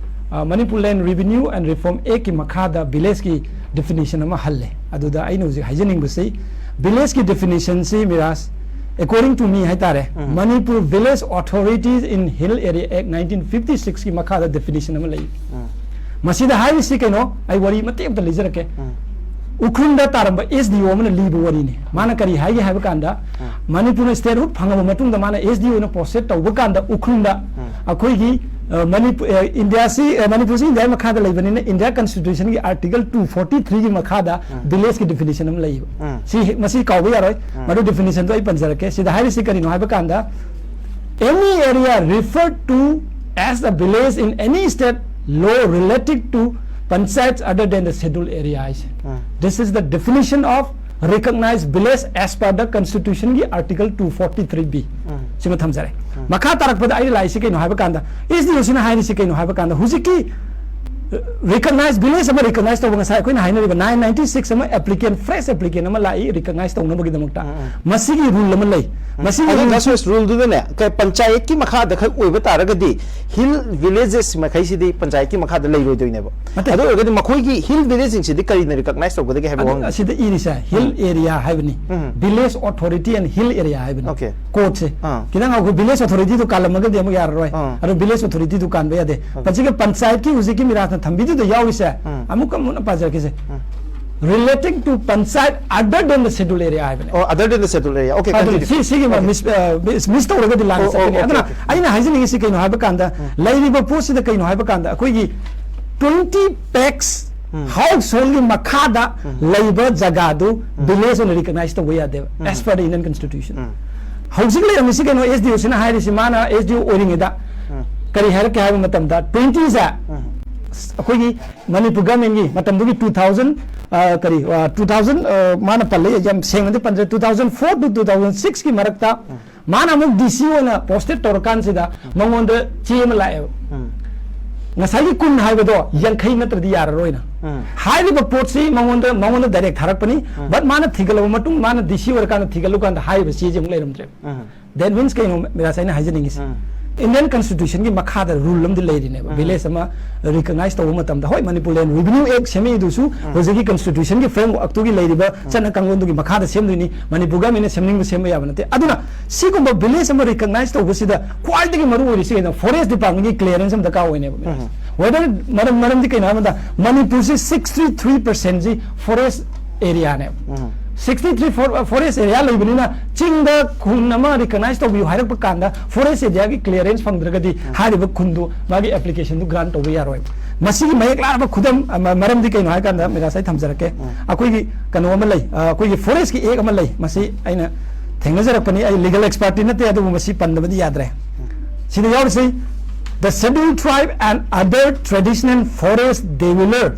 ꯑ, Manipur Land Revenue and Reform Actꯀꯤ ꯃꯈꯥꯗ ꯚꯤꯂꯦꯖꯀꯤ ꯗꯤꯐꯤꯅꯤꯁꯟ ꯑꯃ ꯍꯜꯂꯦ꯫ ꯑꯗꯨꯗ ꯑꯩꯅ ꯍꯧꯖꯤꯛ ꯍꯥꯏꯖꯅꯤꯡꯕꯁꯤ, ꯚꯤꯂꯦꯖꯀꯤ ꯗꯤꯐꯤꯅꯤꯁꯟꯁꯤ ꯃꯤꯔꯥꯖ, according to me ꯍꯥꯏꯇꯥꯔꯦ, ꯎꯝ꯫ Manipur Village Authorities in Hill Area Act nineteen fifty sixꯀꯤ ꯃꯈꯥꯗ ꯗꯤꯐꯤꯅꯤꯁꯟ ꯑꯃ ꯂꯩ꯫ ꯎꯝ꯫ ꯃꯁꯤꯗ ꯍꯥꯏꯔꯤꯁꯤ ꯀꯩꯅꯣ, ꯑꯩ ꯋꯥꯔꯤ ꯃꯇꯦꯛ ꯑꯝꯇ ꯂꯤꯖꯔꯛꯀꯦ꯫ ꯎꯝ꯫ ꯎꯈ꯭ꯔꯨꯜꯗ ꯇꯥꯔꯝꯕ ꯑꯦꯁ ꯗꯤ ꯑꯣ ꯑꯃꯅ ꯂꯤꯕ ꯋꯥꯔꯤꯅꯤ꯫ ꯃꯥꯅ ꯀꯔꯤ ꯍꯥꯏꯒꯦ ꯍꯥꯏꯕ ꯀꯥꯟꯗ, ꯎꯝ꯫ ꯃꯅꯤꯄꯨꯔꯅ ꯁ꯭ꯇꯦꯠꯍꯨꯗ ꯐꯪꯉꯕ ꯃꯇꯨꯡꯗ ꯃꯥꯅ ꯑꯦꯁ ꯗꯤ ꯑꯣ ꯑꯣꯏꯅ ꯄꯣꯁꯇꯦꯗ ꯇꯧꯕ ꯀꯥꯟꯗ ꯎꯈ꯭ꯔꯨꯜꯗ ꯎꯝ꯫ ꯑꯩꯈꯣꯏꯒꯤ, ꯑ, ꯃꯅꯤꯄꯨ-, ꯑ, ꯏꯟꯗꯤꯌꯥꯁꯤ, ꯑ, ꯃꯅꯤꯄꯨꯔꯁꯤ ꯏꯟꯗꯤꯌꯥꯒꯤ ꯃꯈꯥꯗ ꯂꯩꯕꯅꯤꯅ ꯏꯟꯗꯤꯌꯥ ꯀꯟꯁꯇꯤꯇ꯭ꯌꯨꯁꯟꯒꯤ ꯑꯥꯔꯇꯤꯀꯜ two forty threeꯒꯤ ꯃꯈꯥꯗ ꯎꯝ꯫ ꯚꯤꯂꯦꯖꯀꯤ ꯗꯤꯐꯤꯅꯤꯁꯟ ꯑꯃ ꯂꯩꯌꯦꯕ꯫ ꯎꯝ꯫ ꯁꯤ ꯍꯦ-, ꯃꯁꯤ ꯀꯥꯎꯕ ꯌꯥꯔꯣꯏ꯫ ꯎꯝ꯫ ꯃꯗꯨ ꯗꯤꯐꯤꯅꯤꯁꯟꯗꯣ ꯑꯩ ꯄꯟꯖꯔꯛꯀꯦ꯫ ꯁꯤꯗ ꯍꯥꯏꯔꯤꯁꯤ ꯀꯔꯤꯅꯣ ꯍꯥꯏꯕ ꯀꯥꯟꯗ, any area referred to as a village in any state law related to panchayats other than the scheduled area ꯍꯥꯏꯁꯦ꯫ ꯎꯝ꯫ This is the definition of recognized village as per the constitutionꯒꯤ article two forty three B꯫ ꯎꯝ꯫ ꯁꯤꯃ ꯊꯝꯖꯔꯦ꯫ ꯎꯝ꯫ ꯃꯈꯥ ꯇꯥꯔꯛꯄꯗ ꯑꯩꯅ ꯂꯥꯛꯏꯁꯤ ꯀꯩꯅꯣ ꯍꯥꯏꯕ ꯀꯥꯟꯗ, S D ꯑꯣ ꯁꯤꯅ ꯍꯥꯏꯔꯤꯁꯤ ꯀꯩꯅꯣ ꯍꯥꯏꯕ ꯀꯥꯟꯗ, ꯍꯧꯖꯤꯛꯀꯤ ꯔꯤꯀꯒꯅꯥꯏꯁ ꯚꯤꯂꯦꯖ ꯑꯃ ꯔꯤꯀꯒꯅꯥꯏꯁ ꯇꯧꯕ, ꯉꯁꯥꯏ ꯑꯩꯈꯣꯏꯅ ꯍꯥꯏꯅꯔꯤꯕ ꯅꯥꯏꯟ ꯅꯥꯏꯟꯇꯤ ꯁꯤꯛꯁ ꯑꯃ ꯑꯦꯄ꯭ꯂꯤꯀꯦꯟ, ꯐ꯭ꯔꯦꯁ ꯑꯦꯄ꯭ꯂꯤꯀꯦꯟ ꯑꯃ ꯂꯥꯛꯏ ꯔꯤꯀꯒꯅꯥꯏꯁ ꯇꯧꯅꯕꯒꯤꯗꯃꯛꯇ꯫ ꯎꯝ, ꯎꯝ꯫ ꯃꯁꯤꯒꯤ ꯔꯨꯜ ꯑꯃ ꯂꯩ꯫ ꯃꯁꯤꯒꯤ ꯑꯗꯣ ꯔꯨꯜ ꯗꯥ ꯁꯨꯔꯦꯁ, ꯔꯨꯜꯗꯨꯗꯅꯦ ꯀꯩ ꯄꯟꯆꯥꯌꯠꯀꯤ ꯃꯈꯥꯗ ꯈꯛ ꯑꯣꯏꯕ ꯇꯥꯔꯒꯗꯤ ꯍꯤꯜ ꯚꯤꯂꯦꯖꯦꯁ ꯃꯈꯩꯁꯤꯗꯤ ꯄꯟꯆꯥꯌꯠꯀꯤ ꯃꯈꯥꯗ ꯂꯩꯔꯣꯏꯗꯣꯏꯅꯦꯕ꯫ ꯅꯠꯇꯦ꯫ ꯑꯗꯨ ꯋꯥꯍꯪꯗꯣ? ꯑꯁꯤꯗ ꯏꯔꯤꯁꯦ ꯍꯤꯜ ꯎꯝ꯫ ꯑꯦꯔꯤꯌꯥ ꯍꯥꯏꯕꯅꯤ꯫ ꯎꯝ꯫ Village authority and hill area ꯍꯥꯏꯕꯅꯤ꯫ Okay. ꯀꯣꯗꯁꯦ꯫ ꯑꯥ꯫ ꯈꯤꯇꯪ ꯉꯥꯏꯈꯣ, ꯚꯤꯂꯦꯖ ꯑꯣꯊꯣꯔꯤꯇꯤꯗꯨ ꯀꯥꯜꯂꯝꯃꯒꯗꯤ ꯑꯃꯨꯛ ꯌꯥꯔꯔꯣꯏ꯫ ꯑꯥ꯫ ꯑꯗꯣ ꯚꯤꯂꯦꯖ ꯑꯣꯊꯣꯔꯤꯇꯤꯗꯨ ꯀꯥꯟꯕ ꯌꯥꯗꯦ꯫ ꯄꯟꯆꯥꯌꯠꯀꯤ ꯍꯧꯖꯤꯛꯀꯤ ꯃꯤꯔꯥꯖꯅ ꯊꯝꯕꯤꯗꯨꯗ ꯌꯥꯎꯔꯤꯁꯦ ꯎꯝ꯫ ꯑꯃꯨꯛꯀ ꯃꯨꯟꯅ ꯄꯥꯖꯔꯛꯀꯦꯁꯦ꯫ Relating to panchayat other than the schedule area ꯍꯥꯏꯕꯅꯦ꯫ ꯑꯣ, other than the schedule area. Okay, ꯑꯗꯨꯅꯤ꯫ continue. ꯁꯤ, ꯁꯤꯒꯤ ꯑꯃ Okay. ꯃꯤꯁ, ꯑ, ꯃꯤꯁ, ꯃꯤꯁ ꯇꯧꯔꯒꯗꯤ ꯂꯥꯟꯅ ꯑꯣ, ꯑꯣ, ꯆꯠꯀꯅꯤ꯫ okay, ꯑꯗꯨꯅ okay. ꯑꯩꯅ ꯍꯥꯏꯖꯅꯤꯡꯉꯤꯁꯤ ꯀꯩꯅꯣ ꯍꯥꯏꯕ ꯀꯥꯟꯗ, ꯂꯩꯔꯤꯕ ꯄꯣꯠꯁꯤꯗ ꯀꯩꯅꯣ ꯍꯥꯏꯕ ꯀꯥꯟꯗ, ꯑꯩꯈꯣꯏꯒꯤ twenty packs household ꯒꯤ ꯃꯈꯥꯗ ꯂꯩꯕ ꯖꯒꯥꯗꯨ ꯚꯤꯂꯦꯖ ꯑꯣꯏꯅ ꯔꯤꯀꯒꯅꯥꯏꯁ ꯇꯧꯕ ꯌꯥꯗꯦꯕ, as per the Indian Constitution꯫ ꯍꯧꯖꯤꯛ ꯂꯩꯔꯝꯃꯤꯁꯤ ꯀꯩꯅꯣ, ꯑꯦꯁ ꯗꯤ ꯑꯣ ꯁꯤꯅ ꯍꯥꯏꯔꯤꯁꯤ, ꯃꯥꯅ ꯑꯦꯁ ꯗꯤ ꯑꯣ ꯑꯣꯏꯔꯤꯉꯩꯗ ꯀꯔꯤ ꯍꯥꯏꯔꯛꯀꯦ ꯍꯥꯏꯕ ꯃꯇꯝꯗ, twenty ꯁꯦ ꯑꯩꯈꯣꯏꯒꯤ ꯃꯅꯤꯄꯨꯔ ꯒꯚꯔꯟꯃꯦꯟꯒꯤ ꯃꯇꯝꯗꯨꯒꯤ two thousand, ꯑ, ꯀꯔꯤ, ꯑ, two thousand, ꯑ, ꯃꯥꯅ ꯄꯜꯂꯦ, ꯌꯥꯝ ꯁꯦꯡꯅꯗꯤ ꯄꯟꯖꯔꯦ, two thousand four to two thousand six ꯀꯤ ꯃꯔꯛꯇ ꯃꯥꯅ ꯑꯃꯨꯛ ꯗꯤ ꯁꯤ ꯑꯣꯏꯅ ꯄꯣꯁꯇꯦꯠ ꯇꯧꯔꯀꯥꯟꯁꯤꯗ ꯃꯉꯣꯟꯗ ꯆꯦ ꯑꯃ ꯂꯥꯛꯑꯦꯕ꯫ ꯉꯁꯥꯏꯒꯤ ꯀꯨꯟ ꯍꯥꯏꯕꯗꯣ ꯌꯥꯡꯈꯩ ꯅꯠꯇ꯭ꯔꯗꯤ ꯌꯥꯔꯔꯣꯏꯅ꯫ ꯍꯥꯏꯔꯤꯕ ꯄꯣꯠꯁꯤ ꯃꯉꯣꯟꯗ, ꯃꯉꯣꯟꯗ ꯗꯥꯏꯔꯦꯛ ꯊꯥꯔꯛꯄꯅꯤ, ꯕꯠ ꯃꯥꯅ ꯊꯤꯒꯠꯂꯕ ꯃꯇꯨꯡ, ꯃꯥꯅ ꯗꯤ ꯁꯤ ꯑꯣꯏꯔꯀꯥꯟꯗ ꯊꯤꯒꯠꯂꯨꯀꯥꯟꯗ ꯍꯥꯏꯔꯤꯕ ꯆꯦꯁꯦ ꯑꯃꯨꯛ ꯂꯩꯔꯝꯗ꯭ꯔꯦꯕ꯫ That means ꯀꯩꯅꯣ, ꯃꯤꯔꯥꯖ, ꯑꯩꯅ ꯍꯥꯏꯖꯅꯤꯡꯉꯤꯁꯦ, ꯏꯟꯗꯤꯌꯟ ꯀꯟꯁꯇꯤꯇ꯭ꯌꯨꯁꯟꯒꯤ ꯃꯈꯥꯗ ꯔꯨꯜ ꯑꯃꯗꯤ ꯂꯩꯔꯤꯅꯦꯕ, ꯚꯤꯂꯦꯖ ꯑꯃ ꯔꯤꯀꯒꯅꯥꯏꯁ ꯇꯧꯕ ꯃꯇꯝꯗ꯫ ꯍꯣꯏ, ꯃꯅꯤꯄꯨꯔ ꯂꯦꯟ ꯔꯤꯚꯤꯅ꯭ꯌꯨ ꯑꯦꯛ ꯁꯦꯝꯃꯛꯏꯗꯨꯁꯨ ꯍꯧꯖꯤꯛꯀꯤ ꯀꯟꯁꯇꯤꯇ꯭ꯌꯨꯁꯟꯒꯤ ꯐ꯭ꯔꯦꯝꯋꯥꯔꯛꯇꯨꯒꯤ ꯂꯩꯔꯤꯕ ꯆꯠꯅ ꯀꯥꯡꯂꯣꯟꯗꯨꯒꯤ ꯃꯈꯥꯗ ꯁꯦꯝꯗꯣꯏꯅꯤ꯫ ꯃꯅꯤꯄꯨꯔ ꯒꯚꯔꯟꯃꯦꯟꯅ ꯁꯦꯝꯅꯤꯡꯕ ꯁꯦꯝꯕ ꯌꯥꯕ ꯅꯠꯇꯦ꯫ ꯑꯗꯨꯅ ꯁꯤꯒꯨꯝꯕ ꯚꯤꯂꯦꯖ ꯑꯃ ꯔꯤꯀꯒꯅꯥꯏꯁ ꯇꯧꯕꯁꯤꯗ ꯈ꯭ꯋꯥꯏꯗꯒꯤ ꯃꯔꯨ ꯑꯣꯏꯔꯤꯁꯤ ꯀꯩꯅꯣ? ꯐꯣꯔꯦꯁ ꯗꯤꯄꯥꯔꯠꯃꯦꯟꯒꯤ ꯀ꯭ꯂꯤꯌꯥꯔꯦꯟꯁ ꯑꯃ ꯗꯔꯀꯥꯔ ꯑꯣꯏꯅꯦꯕ꯫ ꯋꯦꯗꯔ ꯃꯔꯝ, ꯃꯔꯝꯗꯤ ꯀꯩꯅꯣ ꯍꯥꯏꯕꯗ ꯃꯅꯤꯄꯨꯔꯁꯤ sixty three percent ꯁꯤ forest ꯑꯦꯔꯤꯌꯥꯅꯦꯕ꯫ Sixty three forest area ꯂꯩꯕꯅꯤꯅ ꯆꯤꯡꯗ ꯈꯨꯟ ꯑꯃ ꯔꯤꯀꯒꯅꯥꯏꯁ ꯇꯧꯕꯤꯌꯨ ꯍꯥꯏꯔꯛꯄ ꯀꯥꯟꯗ ꯐꯣꯔꯦꯁ ꯑꯦꯔꯤꯌꯥꯒꯤ ꯀ꯭ꯂꯤꯌꯥꯔꯦꯟꯁ ꯐꯪꯗ꯭ꯔꯒꯗꯤ ꯍꯥꯏꯔꯤꯕ ꯈꯨꯟꯗꯨ ꯃꯥꯒꯤ ꯑꯦꯄ꯭ꯂꯤꯀꯦꯁꯟꯗꯨ ꯒ꯭ꯔꯥꯟ ꯇꯧꯕ ꯌꯥꯔꯣꯏꯕ꯫ ꯃꯁꯤꯒꯤ ꯃꯌꯦꯛ ꯂꯥꯔꯕ ꯈꯨꯗꯝ ꯑꯃ, ꯃꯔꯝꯗꯤ ꯀꯩꯅꯣ ꯍꯥꯏꯀꯥꯟꯗ, ꯃꯤꯔꯥꯖ, ꯑꯩ ꯊꯝꯖꯔꯛꯀꯦ꯫ ꯑꯩꯈꯣꯏꯒꯤ ꯀꯩꯅꯣ ꯑꯃ ꯂꯩ, ꯑ, ꯑꯩꯈꯣꯏꯒꯤ ꯐꯣꯔꯦꯁꯀꯤ ꯑꯦꯛ ꯑꯃ ꯂꯩ, ꯃꯁꯤ ꯑꯩꯅ ꯊꯦꯡꯅꯖꯔꯛꯄꯅꯤ꯫ ꯑꯩ ꯂꯤꯒꯜ ꯑꯦꯛꯁꯄꯔꯠꯇꯤ ꯅꯠꯇꯦ, ꯑꯗꯨꯕꯨ ꯃꯁꯤ ꯄꯟꯗꯕꯗꯤ ꯌꯥꯗ꯭ꯔꯦ꯫ ꯁꯤꯗ ꯌꯥꯎꯔꯤꯁꯤ, The Scheduled Tribe and Other Traditional Forest Dweller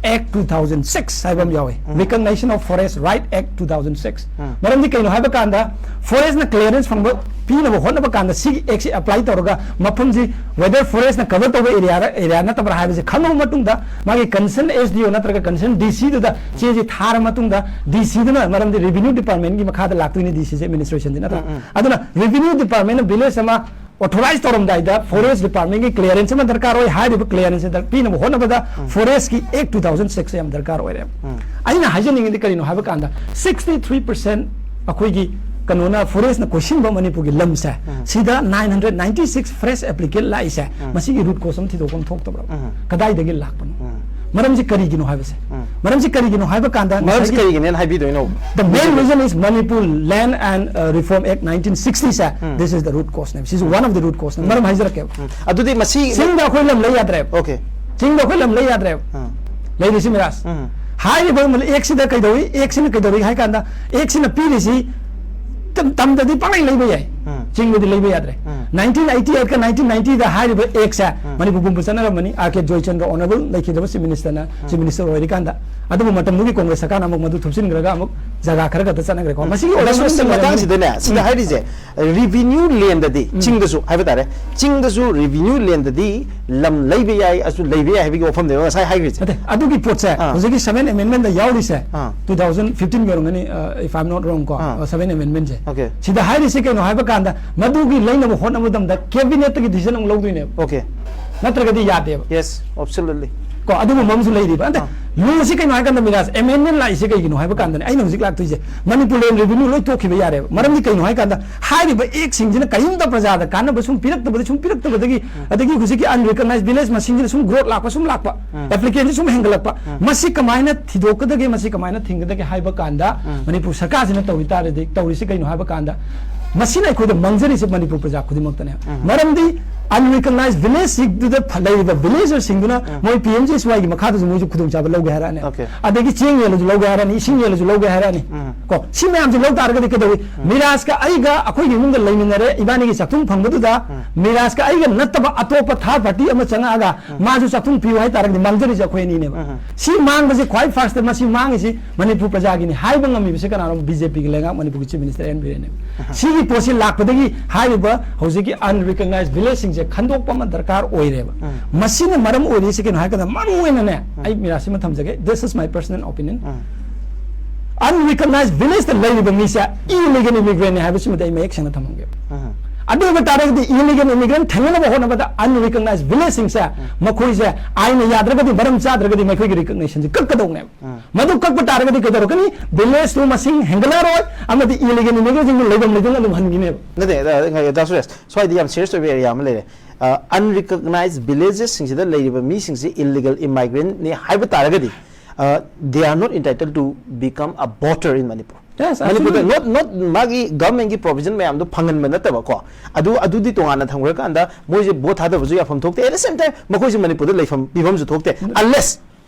Act two thousand six ꯍꯥꯏꯕ ꯑꯃ ꯌꯥꯎꯏ, Recognition of Forest Right Act two thousand six꯫ ꯃꯔꯝꯗꯤ ꯀꯩꯅꯣ ꯍꯥꯏꯕ ꯀꯥꯟꯗ, ꯐꯣꯔꯦꯁꯅ ꯀ꯭ꯂꯤꯌꯥꯔꯦꯟꯁ ꯐꯪꯕ ꯄꯤꯅꯕ ꯍꯣꯠꯅꯕ ꯀꯥꯟꯗ ꯁꯤꯒꯤ ꯑꯦꯛꯁꯤ ꯑꯦꯄ꯭ꯂꯥꯏ ꯇꯧꯔꯒ ꯃꯐꯝꯁꯤ whether forest ꯅ cover ꯇꯧꯕ ꯑꯦꯔꯤꯌꯥꯔ ꯑꯦꯔꯤꯌꯥ ꯅꯠꯇꯕ꯭ꯔꯥ ꯍꯥꯏꯕꯁꯦ ꯈꯪꯉꯕ ꯃꯇꯨꯡꯗ ꯃꯥꯒꯤ concern S D O ꯅꯠꯇ꯭ꯔꯒ concern D C ꯗꯨꯗ ꯆꯦꯁꯤ ꯊꯥꯔ ꯃꯇꯨꯡꯗ D C ꯗꯨꯅ, ꯃꯔꯝꯗꯤ revenue department ꯀꯤ ꯃꯈꯥꯗ ꯂꯥꯛꯇꯣꯏꯅꯤ D C ꯁꯦ administration ꯁꯤ ꯅꯠꯇ꯭ꯔꯥ? ꯎꯝ, ꯎꯝ꯫ ꯑꯗꯨꯅ revenue department ꯅ village ꯑꯃ authorize ꯇꯧꯔꯝꯗꯥꯏꯗ forest department ꯀꯤ clearance ꯑꯃ ꯗꯔꯀꯥꯔ ꯑꯣꯏ꯫ ꯍꯥꯏꯔꯤꯕ clearance ꯑꯗꯨ ꯄꯤꯅꯕ ꯍꯣꯠꯅꯕꯗ forest ꯀꯤ Act two thousand six ꯌꯥꯝ ꯗꯔꯀꯥꯔ ꯑꯣꯏꯔꯦ꯫ ꯑꯩꯅ ꯍꯥꯏꯖꯅꯤꯡꯉꯤꯗꯤ ꯀꯔꯤꯅꯣ ꯍꯥꯏꯕ ꯀꯥꯟꯗ sixty three percent ꯑꯩꯈꯣꯏꯒꯤ ꯀꯩꯅꯣꯅ forest ꯅ ꯀꯣꯏꯁꯤꯟꯕ ꯃꯅꯤꯄꯨꯔꯒꯤ ꯂꯝꯁꯦ, ꯁꯤꯗ nine hundred ninety six fresh applicant ꯂꯥꯛꯏꯁꯦ, ꯃꯁꯤꯒꯤ root cause ꯑꯃ ꯊꯤꯗꯣꯛꯄ ꯑꯃ ꯊꯣꯛꯇꯕ꯭ꯔꯥ? ꯀꯗꯥꯏꯗꯒꯤ ꯂꯥꯛꯄꯅꯣ? ꯃꯔꯝꯁꯤ ꯀꯔꯤꯒꯤꯅꯣ ꯍꯥꯏꯕꯁꯦ? ꯃꯔꯝꯁꯤ ꯀꯔꯤꯒꯤꯅꯣ ꯍꯥꯏꯕ ꯀꯥꯟꯗ ꯃꯔꯝꯁꯤ ꯉꯁꯥꯏꯒꯤ ꯀꯔꯤꯒꯤꯅꯦꯅ ꯍꯥꯏꯕꯤꯗꯣꯏꯅꯣ? The main reason is Manipur Land and, uh, Reform Act nineteen sixty say, this is the root cause ꯅꯦ꯫ ꯁꯤꯁꯨ one of the root cause ꯅꯦ꯫ ꯃꯔꯝ ꯍꯥꯏꯖꯔꯛꯀꯦꯕ꯫ ꯑꯗꯨꯗꯤ ꯃꯁꯤ ꯆꯤꯡꯗ ꯑꯩꯈꯣꯏ ꯂꯝ ꯂꯩ ꯌꯥꯗ꯭ꯔꯦꯕ꯫ Okay꯫ ꯆꯤꯡꯗ ꯑꯩꯈꯣꯏ ꯂꯝ ꯂꯩ ꯌꯥꯗ꯭ꯔꯦꯕ꯫ ꯂꯩꯔꯤꯁꯤ ꯃꯤꯔꯥꯖ꯫ ꯍꯥꯏꯔꯤꯕ ꯑꯦꯛꯁꯤꯗ ꯀꯩꯗꯧꯏ? ꯑꯦꯛꯁꯤꯅ ꯀꯩꯗꯧꯏ ꯍꯥꯏ ꯀꯥꯟꯗ, ꯑꯦꯛꯁꯤꯅ ꯄꯤꯔꯤꯁꯤ ꯇꯝ-, ꯇꯝꯗꯗꯤ ꯄꯪꯂꯩ ꯂꯩꯕ ꯌꯥꯏ꯫ ꯆꯤꯡꯗꯗꯤ ꯂꯩꯕ ꯌꯥꯗ꯭ꯔꯦ꯫ Nineteen eighty eight ꯀ nineteen ninety ꯗ ꯍꯥꯏꯔꯤꯕ ꯑꯦꯛꯁꯦ ꯃꯅꯤꯄꯨꯔ ꯄꯨꯝꯕ ꯆꯠꯅꯔꯝꯕꯅꯤ꯫ R K ꯖꯣꯏꯆꯟꯗ꯭ꯔ honourable ꯂꯩꯈꯤꯗꯕ chief minister ꯅ, chief minister ꯑꯣꯏꯔꯤꯀꯥꯟꯗ꯫ ꯑꯗꯨꯕꯨ ꯃꯇꯝꯗꯨꯒꯤ ꯀꯣꯡꯒ꯭ꯔꯦꯁ ꯁꯔꯀꯥꯔꯅ ꯑꯃꯨꯛ ꯃꯗꯨ ꯊꯨꯞꯆꯤꯟꯈ꯭ꯔꯒ ꯑꯃꯨꯛ ꯖꯒꯥ ꯈꯔ ꯈꯛꯇ ꯆꯠꯅꯈ꯭ꯔꯦꯀꯣ꯫ ꯃꯁꯤꯒꯤ ꯑꯣꯏꯕ ꯃꯁꯤ ꯃꯔꯝ ꯃꯇꯥꯡꯁꯤꯗꯅꯦ, ꯁꯤꯗ ꯍꯥꯏꯔꯤꯁꯦ, revenue land ꯗꯗꯤ, ꯆꯤꯡꯗꯁꯨ ꯍꯥꯏꯕ ꯇꯥꯔꯦ, ꯆꯤꯡꯗꯁꯨ revenue land ꯗꯗꯤ ꯂꯝ ꯂꯩꯕ ꯌꯥꯏ, ꯑꯗꯨ ꯂꯩꯕ ꯌꯥꯏ ꯍꯥꯏꯕꯒꯤ ꯋꯥꯐꯝꯅꯦꯕ ꯉꯁꯥꯏ ꯍꯥꯏꯈ꯭ꯔꯤꯁꯦ꯫ ꯅꯠꯇꯦ, ꯑꯗꯨꯒꯤ ꯄꯣꯠꯁꯦ ꯑꯥ꯫ ꯍꯧꯖꯤꯛꯀꯤ seven amendment ꯗ ꯌꯥꯎꯔꯤꯁꯦ, ꯑꯥ꯫ Two thousand fifteen ꯒꯤ ꯑꯣꯏꯔꯝꯒꯅꯤ, uh, if I'm not wrong ꯀꯣ, ꯑꯥ꯫ Uh, seven amendment ꯁꯦ꯫ Okay꯫ ꯁꯤꯗ ꯍꯥꯏꯔꯤꯁꯦ ꯀꯩꯅꯣ ꯍꯥꯏꯕ ꯀꯥꯟꯗ, ꯃꯗꯨꯒꯤ ꯂꯩꯅꯕ ꯍꯣꯠꯅꯕ ꯃꯇꯝꯗ cabinet ꯇꯒꯤ decision ꯑꯃꯨꯛ ꯂꯧꯗꯣꯏꯅꯦꯕ꯫ Okay꯫ ꯅꯠꯇ꯭ꯔꯒꯗꯤ ꯌꯥꯗꯦꯕ꯫ Yes, absolutely꯫ ꯀꯣ, ꯑꯗꯨꯒꯨꯝꯕ ꯑꯃꯁꯨ ꯂꯩꯔꯤꯕ꯫ ꯑꯗ, ꯑꯥ꯫ Law ꯁꯤ ꯀꯩꯅꯣ ꯍꯥꯏ ꯀꯥꯟꯗ, ꯃꯤꯔꯥꯖ, amendment ꯂꯥꯛꯏꯁꯦ ꯀꯩꯒꯤꯅꯣ ꯍꯥꯏꯕ ꯀꯥꯟꯗꯅꯦ, ꯑꯩꯅ ꯍꯧꯖꯤꯛ ꯂꯥꯛꯇꯣꯏꯁꯦ, ꯃꯅꯤꯄꯨꯔ land revenue ꯂꯣꯏ ꯇꯣꯛꯈꯤꯕ ꯌꯥꯔꯦꯕ꯫ ꯃꯔꯝꯗꯤ ꯀꯩꯅꯣ ꯍꯥꯏ ꯀꯥꯟꯗ, ꯍꯥꯏꯔꯤꯕ act ꯁꯤꯡꯁꯤꯅ ꯀꯔꯤꯝꯇ ꯄ꯭ꯔꯖꯥꯗ ꯀꯥꯟꯅꯕ ꯁꯨꯝ ꯄꯤꯔꯛꯇꯕꯗ, ꯁꯨꯝ ꯄꯤꯔꯛꯇꯕꯗꯒꯤ, ꯑꯗꯒꯤ ꯍꯧꯖꯤꯛꯀꯤ unrecognized village ꯃꯁꯤꯡꯁꯤꯅ ꯁꯨꯝ growth ꯂꯥꯛꯄ, ꯁꯨꯝ ꯂꯥꯛꯄ, ꯎꯝ꯫ Applicant ꯁꯤ ꯁꯨꯝ ꯍꯦꯟꯒꯠꯂꯛꯄ꯫ ꯎꯝ꯫ ꯃꯁꯤ ꯀꯃꯥꯏꯅ ꯊꯤꯗꯣꯛꯀꯗꯒꯦ, ꯃꯁꯤ ꯀꯃꯥꯏꯅ ꯊꯤꯡꯒꯗꯒꯦ ꯍꯥꯏꯕ ꯀꯥꯟꯗ, ꯎꯝ꯫ ꯃꯅꯤꯄꯨꯔ ꯁꯔꯀꯥꯔꯁꯤꯅ ꯇꯧꯔꯤ ꯇꯥꯔꯗꯤ, ꯇꯧꯔꯤꯁꯤ ꯀꯩꯅꯣ ꯍꯥꯏꯕ ꯀꯥꯟꯗ, ꯃꯁꯤꯅ ꯑꯩꯈꯣꯏꯗ ꯃꯥꯡꯖꯔꯤꯁꯦ ꯃꯅꯤꯄꯨꯔ ꯄ꯭ꯔꯖꯥ ꯈꯨꯗꯤꯡꯃꯛꯇꯅꯦ꯫ ꯎꯝ꯫ ꯃꯔꯝꯗꯤ unrecognized village ꯁꯤꯡꯗꯨꯗ ꯐ-, ꯂꯩꯔꯤꯕ villager ꯁꯤꯡꯗꯨꯅ ꯎꯝ꯫ ꯃꯣꯏ P M G S Y ꯒꯤ ꯃꯈꯥꯗꯁꯨ ꯃꯣꯏꯁꯨ ꯈꯨꯗꯣꯡꯆꯥꯕ ꯂꯧꯒꯦ ꯍꯥꯏꯔꯛꯑꯅꯤ꯫ Okay꯫ ꯑꯗꯒꯤ ꯆꯦꯡ ꯌꯦꯜꯂꯁꯨ ꯂꯧꯒꯦ ꯍꯥꯏꯔꯛꯑꯅꯤ, ꯏꯁꯤꯡ ꯌꯦꯜꯂꯁꯨ ꯂꯧꯒꯦ ꯍꯥꯏꯔꯛꯑꯅꯤ꯫ ꯎꯝ꯫ ꯀꯣ, ꯁꯤ ꯃꯌꯥꯝꯁꯦ ꯂꯧ ꯇꯥꯔꯒꯗꯤ ꯀꯩꯗꯧꯏ? ꯎꯝ꯫ ꯃꯤꯔꯥꯖꯀ ꯑꯩꯒ ꯑꯩꯈꯣꯏꯒꯤ ꯏꯃꯨꯡꯗ ꯂꯩꯃꯤꯟꯅꯔꯦ, ꯏꯕꯥꯅꯤꯒꯤ ꯆꯥꯛꯊꯨꯡ ꯐꯪꯕꯗꯨꯗ ꯎꯝ꯫ ꯃꯤꯔꯥꯖꯀ ꯑꯩꯒ ꯅꯠꯇꯕ ꯑꯇꯣꯞꯄ third party ꯑꯃ ꯆꯪꯉꯛꯑꯒ ꯎꯝ꯫ ꯃꯥꯁꯨ ꯆꯥꯛꯊꯨꯡ ꯄꯤꯌꯨ ꯍꯥꯏ ꯇꯥꯔꯒꯗꯤ ꯃꯥꯡꯖꯔꯤꯁꯦ ꯑꯩꯈꯣꯏ ꯑꯅꯤꯅꯦꯕ꯫ ꯎꯝ꯫ ꯁꯤ ꯃꯥꯡꯕꯁꯦ ꯈ꯭ꯋꯥꯏ first ꯇ ꯃꯁꯤ ꯃꯥꯡꯉꯤꯁꯤ ꯃꯅꯤꯄꯨꯔ ꯄ꯭ꯔꯖꯥꯒꯤꯅꯤ ꯍꯥꯏꯕ ꯉꯝꯃꯤꯕꯁꯦ ꯀꯅꯥꯅꯣ? B J P ꯒꯤ ꯂꯩꯉꯥꯛ, ꯃꯅꯤꯄꯨꯔꯒꯤ Chief Minister N Biren ꯅꯦꯕ꯫ ꯁꯤꯒꯤ ꯄꯣꯠꯁꯤ ꯂꯥꯛꯄꯗꯒꯤ ꯍꯥꯏꯔꯤꯕ ꯍꯧꯖꯤꯛꯀꯤ unrecognized villageꯁꯤꯡꯁꯦ ꯈꯟꯗꯣꯛꯄ ꯑꯃ ꯗꯔꯀꯥꯔ ꯑꯣꯏꯔꯦꯕ꯫ ꯎꯝ꯫ ꯃꯁꯤꯅ ꯃꯔꯝ ꯑꯣꯏꯔꯤꯁꯤ ꯀꯩꯅꯣ ꯍꯥꯏꯔꯀꯥꯟꯗ, ꯃꯔꯨ ꯑꯣꯏꯅꯅꯦ, ꯎꯝ꯫ ꯑꯩ ꯃꯤꯔꯥꯁꯤꯃ ꯊꯝꯖꯒꯦ, this is my personal opinion꯫ Um. Unrecognized villageꯇ ꯂꯩꯔꯤꯕ ꯃꯤꯁꯦ illegal immigrantꯅꯤ ꯍꯥꯏꯕꯁꯤꯃꯗꯤ ꯑꯩ ꯃꯌꯦꯛ ꯁꯦꯡꯅ ꯊꯝꯃꯝꯒꯦ꯫ ꯎꯝ꯫ ꯑꯗꯨ ꯑꯣꯏꯕ ꯇꯥꯔꯒꯗꯤ illegal immigrant ꯊꯦꯡꯅꯅꯕ ꯍꯣꯠꯅꯕꯗ unrecognized villageꯁꯤꯡꯁꯦ, ꯎꯝ꯫ ꯃꯈꯣꯏꯁꯦ ꯑꯥꯏꯟꯅ ꯌꯥꯗ꯭ꯔꯒꯗꯤ, ꯃꯔꯝ ꯆꯥꯗ꯭ꯔꯒꯗꯤ ꯃꯈꯣꯏꯒꯤ recognitionꯁꯤ ꯀꯛꯀꯗꯧꯅꯦꯕ꯫ ꯎꯝ꯫ ꯃꯗꯨ ꯀꯛꯄ ꯇꯥꯔꯒꯗꯤ ꯀꯩꯗꯧꯔꯛꯀꯅꯤ? Villageꯇꯨ ꯃꯁꯤꯡ ꯍꯦꯟꯒꯠꯂꯛꯑꯔꯣꯏ, ꯑꯃꯗꯤ illegal immigrantꯁꯤꯡꯗꯨ ꯂꯩꯐꯝ ꯂꯩꯇꯅ ꯑꯗꯨꯝ ꯍꯟꯈꯤꯅꯦꯕ꯫ ꯅꯠꯇꯦ, ꯑ, ꯉꯥꯏ, ꯗꯥ ꯁꯨꯔꯦꯁ, ꯁ꯭ꯋꯥꯏꯗ ꯌꯥꯝ serious ꯑꯣꯏꯕ area ꯑꯃ ꯂꯩꯔꯦ꯫ ꯑ, unrecognized villagesꯁꯤꯡꯁꯤꯗ ꯂꯩꯔꯤꯕ ꯃꯤꯁꯤꯡꯁꯤ illegal immigrantꯅꯤ ꯍꯥꯏꯕ ꯇꯥꯔꯒꯗꯤ, ꯑ, they are not entitled to become a voter in Manipur꯫ Yes, ꯃꯅꯤꯄꯨꯔꯗ absolutely꯫ Not, not ꯃꯥꯒꯤ governmentꯀꯤ provision ꯃꯌꯥꯝꯗꯣ ꯐꯪꯍꯟꯕ ꯅꯠꯇꯕꯀꯣ, ꯑꯗꯨ, ꯑꯗꯨꯗꯤ ꯇꯣꯉꯥꯟꯅ ꯊꯝꯈ꯭ꯔꯀꯥꯟꯗ ꯃꯣꯏꯁꯦ vote ꯊꯥꯗꯕꯁꯨ ꯌꯥꯐꯝ ꯊꯣꯛꯇꯦ꯫ At the same time, ꯃꯈꯣꯏꯁꯦ ꯃꯅꯤꯄꯨꯔꯗ ꯂꯩꯐꯝ ꯄꯤꯐꯝꯁꯨ ꯊꯣꯛꯇꯦ꯫ Unless,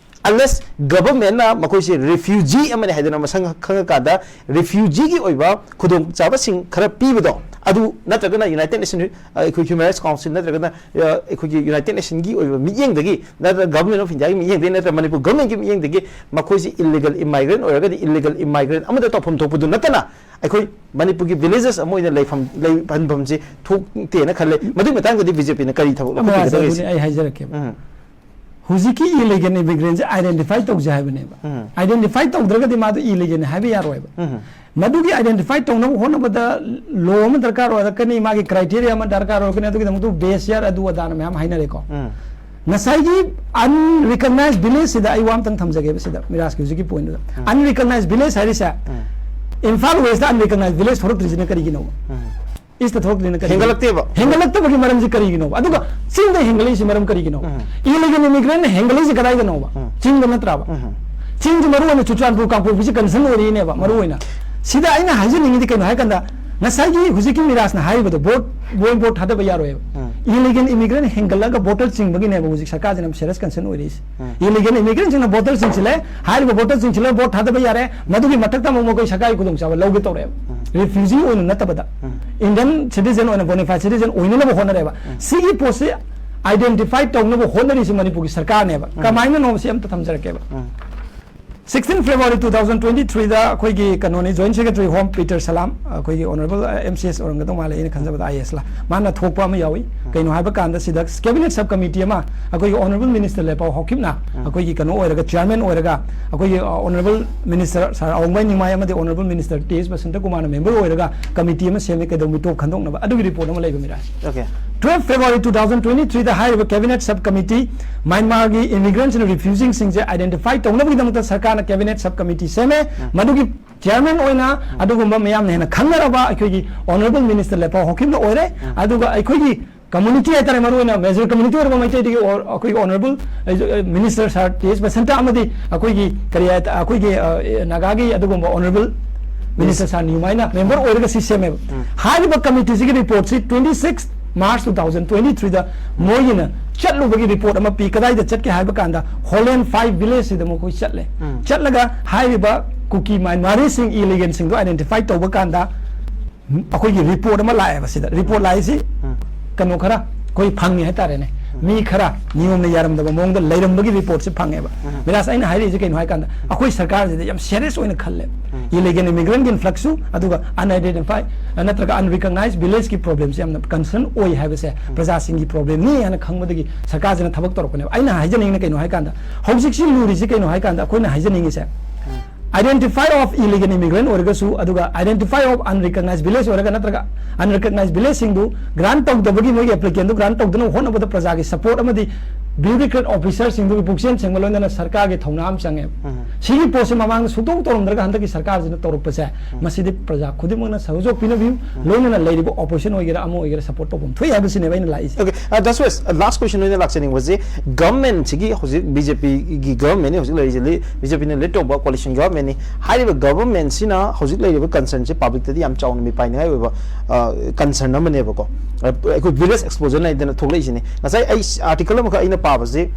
unless governmentꯅ ꯃꯈꯣꯏꯁꯦ refugee ꯑꯃꯅꯤ ꯍꯥꯏꯗꯅ ꯃꯁꯛ ꯈꯪꯉꯀꯥꯟꯗ refugeeꯒꯤ ꯑꯣꯏꯕ ꯈꯨꯗꯣꯡꯆꯥꯕꯁꯤꯡ ꯈꯔ ꯄꯤꯕꯗꯣ, ꯑꯗꯨ ꯅꯠꯇ꯭ꯔꯒꯅ United Nation, ꯑ, ꯑꯩꯈꯣꯏ Human Rights Council ꯅꯠꯇ꯭ꯔꯒꯅ, ꯑ, ꯑꯩꯈꯣꯏꯒꯤ United Nationꯒꯤ ꯑꯣꯏꯕ ꯃꯤꯠꯌꯦꯡꯗꯒꯤ, ꯅꯠꯇ꯭ꯔꯒ Government of Indiaꯒꯤ ꯃꯤꯠꯌꯦꯡꯗꯒꯤ, ꯅꯠꯇ꯭ꯔꯒ ꯃꯅꯤꯄꯨꯔ governmentꯀꯤ ꯃꯤꯠꯌꯦꯡꯗꯒꯤ ꯃꯈꯣꯏꯁꯤ illegal immigrant ꯑꯣꯏꯔꯒꯗꯤ illegal immigrant ꯑꯃꯗ ꯇꯧꯐꯝ ꯊꯣꯛꯄꯗꯨ ꯅꯠꯇꯅ ꯑꯩꯈꯣꯏ ꯃꯅꯤꯄꯨꯔꯒꯤ villages ꯑꯃ ꯑꯣꯏꯅ ꯂꯩꯐꯝ, ꯂꯩꯍꯟꯐꯝꯁꯤ ꯊꯣꯛꯇꯦꯅ ꯈꯜꯂꯦ꯫ ꯃꯗꯨꯒꯤ ꯃꯇꯥꯡꯗꯗꯤ BJPꯅ ꯀꯔꯤ ꯊꯕꯛ ꯑꯃ ꯂꯧꯈꯠꯄꯤꯒꯗꯒꯦ? ꯑꯗꯨꯅꯤ ꯑꯩ ꯍꯥꯏꯖꯔꯛꯀꯦꯕ꯫ ꯎꯝ꯫ ꯍꯧꯖꯤꯛꯀꯤ illegal immigrantꯁꯦ identify ꯇꯧꯁꯦ ꯍꯥꯏꯕꯅꯦꯕ꯫ ꯎꯝ꯫ Identify ꯇꯧꯗ꯭ꯔꯒꯗꯤ ꯃꯥꯗꯣ illegalꯅꯤ ꯍꯥꯏꯕ ꯌꯥꯔꯣꯏꯕ꯫ ꯎꯝ꯫ ꯃꯗꯨꯒꯤ identify ꯇꯧꯅꯕ ꯍꯣꯠꯅꯕꯗ law ꯑꯃ ꯗꯔꯀꯥꯔ ꯑꯣꯏꯔꯛꯀꯅꯤ, ꯃꯥꯒꯤ criteria ꯑꯃ ꯗꯔꯀꯥꯔ ꯑꯣꯏꯔꯛꯀꯅꯤ, ꯑꯗꯨꯒꯤꯗꯃꯛꯇ base year ꯑꯗꯨ ꯑꯗꯥꯅ ꯃꯌꯥꯝ ꯍꯥꯏꯅꯔꯦꯀꯣ꯫ ꯎꯝ꯫ ꯉꯁꯥꯏꯒꯤ unrecognized villageꯁꯤꯗ ꯑꯩ ꯋꯥ ꯑꯝꯇꯪ ꯊꯝꯖꯒꯦꯕ ꯁꯤꯗ, ꯃꯤꯔꯥꯖꯀꯤ ꯍꯧꯖꯤꯛꯀꯤ pointꯗꯨꯗ꯫ ꯎꯝ꯫ Unrecognized village ꯍꯥꯏꯔꯤꯁꯦ, ꯎꯝ꯫ Imphal Westꯇ unrecognized village ꯊꯣꯛꯂꯛꯇ꯭ꯔꯤꯁꯤꯅ ꯀꯔꯤꯒꯤꯅꯣꯕ? ꯎꯝ꯫ Eastꯇ ꯊꯣꯛꯂꯛꯇ꯭ꯔꯤꯁꯤꯅ ꯀꯔꯤꯒꯤꯅꯣ? ꯍꯦꯟꯒꯠꯂꯛꯇꯦꯕ꯫ ꯍꯦꯟꯒꯠꯂꯛꯇꯕꯒꯤ ꯃꯔꯝꯁꯤ ꯀꯔꯤꯒꯤꯅꯣꯕ? ꯑꯗꯨꯒ ꯆꯤꯡꯗ ꯍꯦꯟꯒꯠꯂꯛꯏꯁꯤ ꯃꯔꯝ ꯀꯔꯤꯒꯤꯅꯣꯕ? ꯎꯝ꯫ Illegal immigrantꯅ ꯍꯦꯟꯒꯠꯂꯛꯏꯁꯤ ꯀꯗꯥꯏꯗꯅꯣꯕ? ꯎꯝ꯫ ꯆꯤꯡꯗ ꯅꯠꯇ꯭ꯔꯕ? ꯎꯝ꯫ ꯆꯤꯡꯁꯤ ꯃꯔꯨ ꯑꯣꯏꯅ ꯆꯨꯔꯆꯥꯟꯄꯨꯔ, ꯀꯥꯡꯄꯣꯛꯄꯤꯁꯤ concern ꯑꯣꯏꯔꯤꯅꯦꯕ, ꯃꯔꯨ ꯑꯣꯏꯅ꯫ ꯁꯤꯗ ꯑꯩꯅ ꯍꯥꯏꯖꯅꯤꯡꯉꯤꯗꯤ ꯀꯩꯅꯣ ꯍꯥꯏ ꯀꯥꯟꯗ, ꯉꯁꯥꯏꯒꯤ ꯍꯧꯖꯤꯛꯀꯤ ꯃꯤꯔꯥꯖꯅ ꯍꯥꯏꯔꯤꯕꯗꯣ, vote, ꯃꯣꯏ vote ꯊꯥꯗꯕ ꯌꯥꯔꯣꯏꯕ꯫ ꯎꯝ꯫ Illegal immigrant ꯍꯦꯟꯒꯠꯂꯒ voter ꯆꯤꯡꯕꯒꯤꯅꯦꯕ ꯍꯧꯖꯤꯛ ꯁꯔꯀꯥꯔꯁꯤꯅ serious concern ꯑꯣꯏꯔꯤꯁꯦ꯫ ꯎꯝ꯫ Illegal immigrantꯁꯤꯡꯅ voter ꯆꯤꯡꯁꯤꯜꯂꯦ, ꯍꯥꯏꯔꯤꯕ voter ꯆꯤꯡꯁꯤꯜꯂꯒ vote ꯊꯥꯗꯕ ꯌꯥꯔꯦ, ꯃꯗꯨꯒꯤ ꯃꯊꯛꯇ ꯑꯃꯨꯛ ꯃꯈꯣꯏ ꯁꯔꯀꯥꯔꯒꯤ ꯈꯨꯗꯣꯡꯆꯥꯕ ꯂꯧꯒꯦ ꯇꯧꯔꯛꯑꯦꯕ꯫ ꯎꯝ꯫ Refugee ꯑꯣꯏꯅ ꯅꯠꯇꯕꯗ, ꯎꯝ꯫ Indian citizen ꯑꯣꯏꯅ, bona fide citizen ꯑꯣꯏꯅꯅꯕ ꯍꯣꯠꯅꯔꯦꯕ꯫ ꯎꯝ꯫ ꯁꯤꯒꯤ ꯄꯣꯠꯁꯤ identify ꯇꯧꯅꯕ ꯍꯣꯠꯅꯔꯤꯁꯤ ꯃꯅꯤꯄꯨꯔꯒꯤ ꯁꯔꯀꯥꯔꯅꯦꯕ꯫ ꯎꯝ꯫ ꯀꯃꯥꯏꯅꯅꯣ ꯁꯤ ꯑꯝꯇ ꯊꯝꯖꯔꯛꯀꯦꯕ꯫ ꯎꯝ꯫ Sixteen February two thousand twenty three ꯗ ꯑꯩꯈꯣꯏꯒꯤ ꯀꯩꯅꯣꯅꯤ, Joint Secretary Home Peter Salam, ꯑꯩꯈꯣꯏꯒꯤ Honorable M C S ꯑꯣꯏꯔꯝꯒꯗꯧ ꯃꯥꯜꯂꯦ, ꯑꯩꯅ ꯈꯟꯖꯕꯗ I A S ꯂ, ꯃꯥꯅ ꯊꯣꯛꯄ ꯑꯃ ꯌꯥꯎꯏ꯫ ꯀꯩꯅꯣ ꯍꯥꯏꯕ ꯀꯥꯟꯗ, ꯁꯤꯗ Cabinet Sub Committee ꯑꯃ ꯑꯩꯈꯣꯏꯒꯤ Honorable Minister ꯂꯦꯄꯥꯎ ꯍꯥꯎꯀꯤꯞꯅ ꯑꯩꯈꯣꯏꯒꯤ ꯀꯩꯅꯣ ꯑꯣꯏꯔꯒ, Chairman ꯑꯣꯏꯔꯒ, ꯑꯩꯈꯣꯏꯒꯤ Honorable Minister Sir ꯑꯋꯣꯡꯕꯥꯏ ꯅꯤꯡꯃꯥꯏ ꯑꯃꯗꯤ Honorable Minister T H Basanta Kumar ꯅ member ꯑꯣꯏꯔꯒ committee ꯑꯃ ꯁꯦꯝꯃꯦ, ꯀꯩꯗꯧ ꯃꯤꯇꯣꯞ ꯈꯟꯗꯣꯛꯅꯕ, ꯑꯗꯨꯒꯤ report ꯑꯃ ꯂꯩꯕ, Miraj. Okay. Twelve February two thousand twenty three ꯗ ꯍꯥꯏꯔꯤꯕ Cabinet Sub Committee ꯃ꯭ꯌꯥꯟꯃꯥꯔꯒꯤ immigrants and refugees ꯁꯤꯡꯁꯦ identify ꯇꯧꯅꯕꯒꯤꯗꯃꯛꯇ ꯁꯔꯀꯥꯔꯅ Cabinet Sub Committee ꯁꯦꯝꯃꯦ꯫ ꯃꯗꯨꯒꯤ Chairman ꯑꯣꯏꯅ ꯑꯗꯨꯒꯨꯝꯕ ꯃꯌꯥꯝꯅ ꯍꯦꯟꯅ ꯈꯪꯅꯔꯕ ꯑꯩꯈꯣꯏꯒꯤ Honorable Minister ꯂꯦꯄꯥꯎ ꯍꯥꯎꯀꯤꯞꯅ ꯑꯣꯏꯔꯦ꯫ ꯑꯗꯨꯒ ꯑꯩꯈꯣꯏꯒꯤ community ꯍꯥꯏꯇꯥꯔꯦ, ꯃꯔꯨꯑꯣꯏꯅ major community ꯑꯣꯏꯔꯕ ꯃꯩꯇꯩꯗꯒꯤ ꯑꯣ-, ꯑꯩꯈꯣꯏꯒꯤ Honorable Minister Sir T H Basanta ꯑꯃꯗꯤ ꯑꯩꯈꯣꯏꯒꯤ ꯀꯔꯤ ꯍꯥꯏ-, ꯑꯩꯈꯣꯏꯒꯤ, ꯑ, ꯅꯥꯒꯥꯒꯤ ꯑꯗꯨꯒꯨꯝꯕ Honorable Minister Sir ꯅꯤꯌꯨꯃꯥꯏꯅ member ꯑꯣꯏꯔꯒ ꯁꯤ ꯁꯦꯝꯃꯦꯕ꯫ ꯍꯥꯏꯔꯤꯕ committee ꯁꯤꯒꯤ report ꯁꯤ twenty six March two thousand twenty three ꯗ ꯃꯣꯏꯒꯤꯅ ꯆꯠꯂꯨꯕꯒꯤ report ꯑꯃ ꯄꯤ꯫ ꯀꯗꯥꯏꯗ ꯆꯠꯀꯦ ꯍꯥꯏꯕ ꯀꯥꯟꯗ Holand five village ꯁꯤꯗ ꯃꯈꯣꯏ ꯆꯠꯂꯦ꯫ ꯆꯠꯂꯒ ꯍꯥꯏꯔꯤꯕ ꯀꯨꯀꯤ ꯃ꯭ꯌꯥꯟꯃꯥꯔꯤꯁꯤꯡ, illegal ꯁꯤꯡꯗꯣ identify ꯇꯧꯕ ꯀꯥꯟꯗ ꯑꯩꯈꯣꯏꯒꯤ report ꯑꯃ ꯂꯥꯛꯑꯦꯕ꯫ ꯁꯤꯗ report ꯂꯥꯛꯏꯁꯤ ꯀꯩꯅꯣ ꯈꯔ ꯑꯩꯈꯣꯏ ꯐꯪꯉꯦ ꯍꯥꯏꯇꯥꯔꯦꯅꯦ꯫ ꯃꯤ ꯈꯔ ꯅꯤꯌꯣꯝꯅ ꯌꯥꯔꯝꯗꯕ ꯃꯑꯣꯡꯗ ꯂꯩꯔꯝꯕꯒꯤ report ꯁꯤ ꯐꯪꯉꯦꯕ꯫ ꯃꯤꯔꯥꯖ, ꯑꯩꯅ ꯍꯥꯏꯔꯤꯁꯦ ꯀꯩꯅꯣ ꯍꯥꯏ ꯀꯥꯟꯗ, ꯑꯩꯈꯣꯏ ꯁꯔꯀꯥꯔꯁꯤꯗ ꯌꯥꯝ serious ꯑꯣꯏꯅ ꯈꯜꯂꯦ꯫ Illegal immigrant ꯒꯤ influx ꯁꯨ, ꯑꯗꯨꯒ unidentified ꯅꯠꯇ꯭ꯔꯒ unrecognized village ꯀꯤ problem ꯁꯦ ꯌꯥꯝꯅ concern ꯑꯣꯏ ꯍꯥꯏꯕꯁꯦ ꯄ꯭ꯔꯖꯥꯁꯤꯡꯒꯤ problem ꯅꯤ ꯍꯥꯏꯅ ꯈꯪꯕꯗꯒꯤ ꯁꯔꯀꯥꯔꯁꯤꯅ ꯊꯕꯛ ꯇꯧꯔꯛꯄꯅꯦꯕ꯫ ꯑꯩꯅ ꯍꯥꯏꯖꯅꯤꯡꯉꯤꯅ ꯀꯩꯅꯣ ꯍꯥꯏ ꯀꯥꯟꯗ, ꯍꯧꯖꯤꯛꯁꯤ ꯂꯨꯔꯤꯁꯤ ꯀꯩꯅꯣ ꯍꯥꯏ ꯀꯥꯟꯗ, ꯑꯩꯈꯣꯏꯅ ꯍꯥꯏꯖꯅꯤꯡꯉꯤꯁꯦ, identify of illegal immigrant ꯑꯣꯏꯔꯒꯁꯨ, ꯑꯗꯨꯒ identify of unrecognized village ꯑꯣꯏꯔꯒ, ꯅꯠꯇ꯭ꯔꯒ unrecognized village ꯁꯤꯡꯗꯨ grant ꯇꯧꯗꯕꯒꯤ, ꯃꯣꯏꯒꯤ applicant ꯗꯨ grant ꯇꯧꯗꯅꯕ ꯍꯣꯠꯅꯕꯗ ꯄ꯭ꯔꯖꯥꯒꯤ support ꯑꯃꯗꯤ bureaucrat officer ꯁꯤꯡꯗꯨꯒꯤ ꯄꯨꯛꯆꯦꯜ ꯁꯦꯡꯕ, ꯂꯣꯏꯅꯅ ꯁꯔꯀꯥꯔꯒꯤ ꯊꯧꯅꯥ ꯑꯃ ꯆꯪꯉꯦꯕ꯫ ꯁꯤꯒꯤ ꯄꯣꯠꯁꯤ ꯃꯃꯥꯡꯗ ꯁꯨꯡꯇꯧ ꯇꯧꯔꯝꯗ꯭ꯔꯒ ꯍꯟꯗꯛꯀꯤ ꯁꯔꯀꯥꯔꯁꯤꯅ ꯇꯧꯔꯛꯄꯁꯦ, ꯃꯁꯤꯗꯤ ꯄ꯭ꯔꯖꯥ ꯈꯨꯗꯤꯡꯃꯛꯅ ꯁꯍꯖꯣꯛ ꯄꯤꯅꯕꯤꯌꯨ, ꯂꯣꯏꯅꯅ ꯂꯩꯔꯤꯕ opposition ꯑꯣꯏꯒꯦꯔꯥ ꯑꯃ ꯑꯣꯏꯒꯦꯔꯥ support ꯇꯧꯐꯝ ꯊꯣꯛꯏ ꯍꯥꯏꯕꯁꯤꯅꯦꯕ ꯑꯩꯅ ꯂꯥꯛꯏꯁꯦ꯫ Okay, uh, that's why last question ꯑꯣꯏꯅ ꯂꯥꯛꯆꯅꯤꯡꯕꯁꯦ, government ꯁꯤꯒꯤ ꯍꯧꯖꯤꯛ B J P ꯒꯤ government ꯅꯤ ꯍꯧꯖꯤꯛ ꯂꯩꯔꯤꯁꯦ, ꯂꯤ-, B J P ꯅ lead ꯇꯧꯕ coalition government ꯅꯤ꯫ ꯍꯥꯏꯔꯤꯕ government ꯁꯤꯅ ꯍꯧꯖꯤꯛ ꯂꯩꯔꯤꯕ concern ꯁꯦ public ꯇꯗꯤ ꯌꯥꯝ ꯆꯥꯎꯅ ꯃꯤꯄꯥꯏꯅꯤꯡꯉꯥꯏ ꯑꯣꯏꯕ, ꯑ, concern ꯑꯃꯅꯦꯕꯀꯣ꯫ ꯑ, ꯑꯩꯈꯣꯏ village explosion ꯍꯥꯏꯗꯅ ꯊꯣꯛꯂꯛꯏꯁꯤꯅꯤ꯫ ꯉꯁꯥꯏ ꯑꯩ article ꯑꯃꯈꯛ ꯑꯩꯅ ꯄꯥꯕꯁꯤ,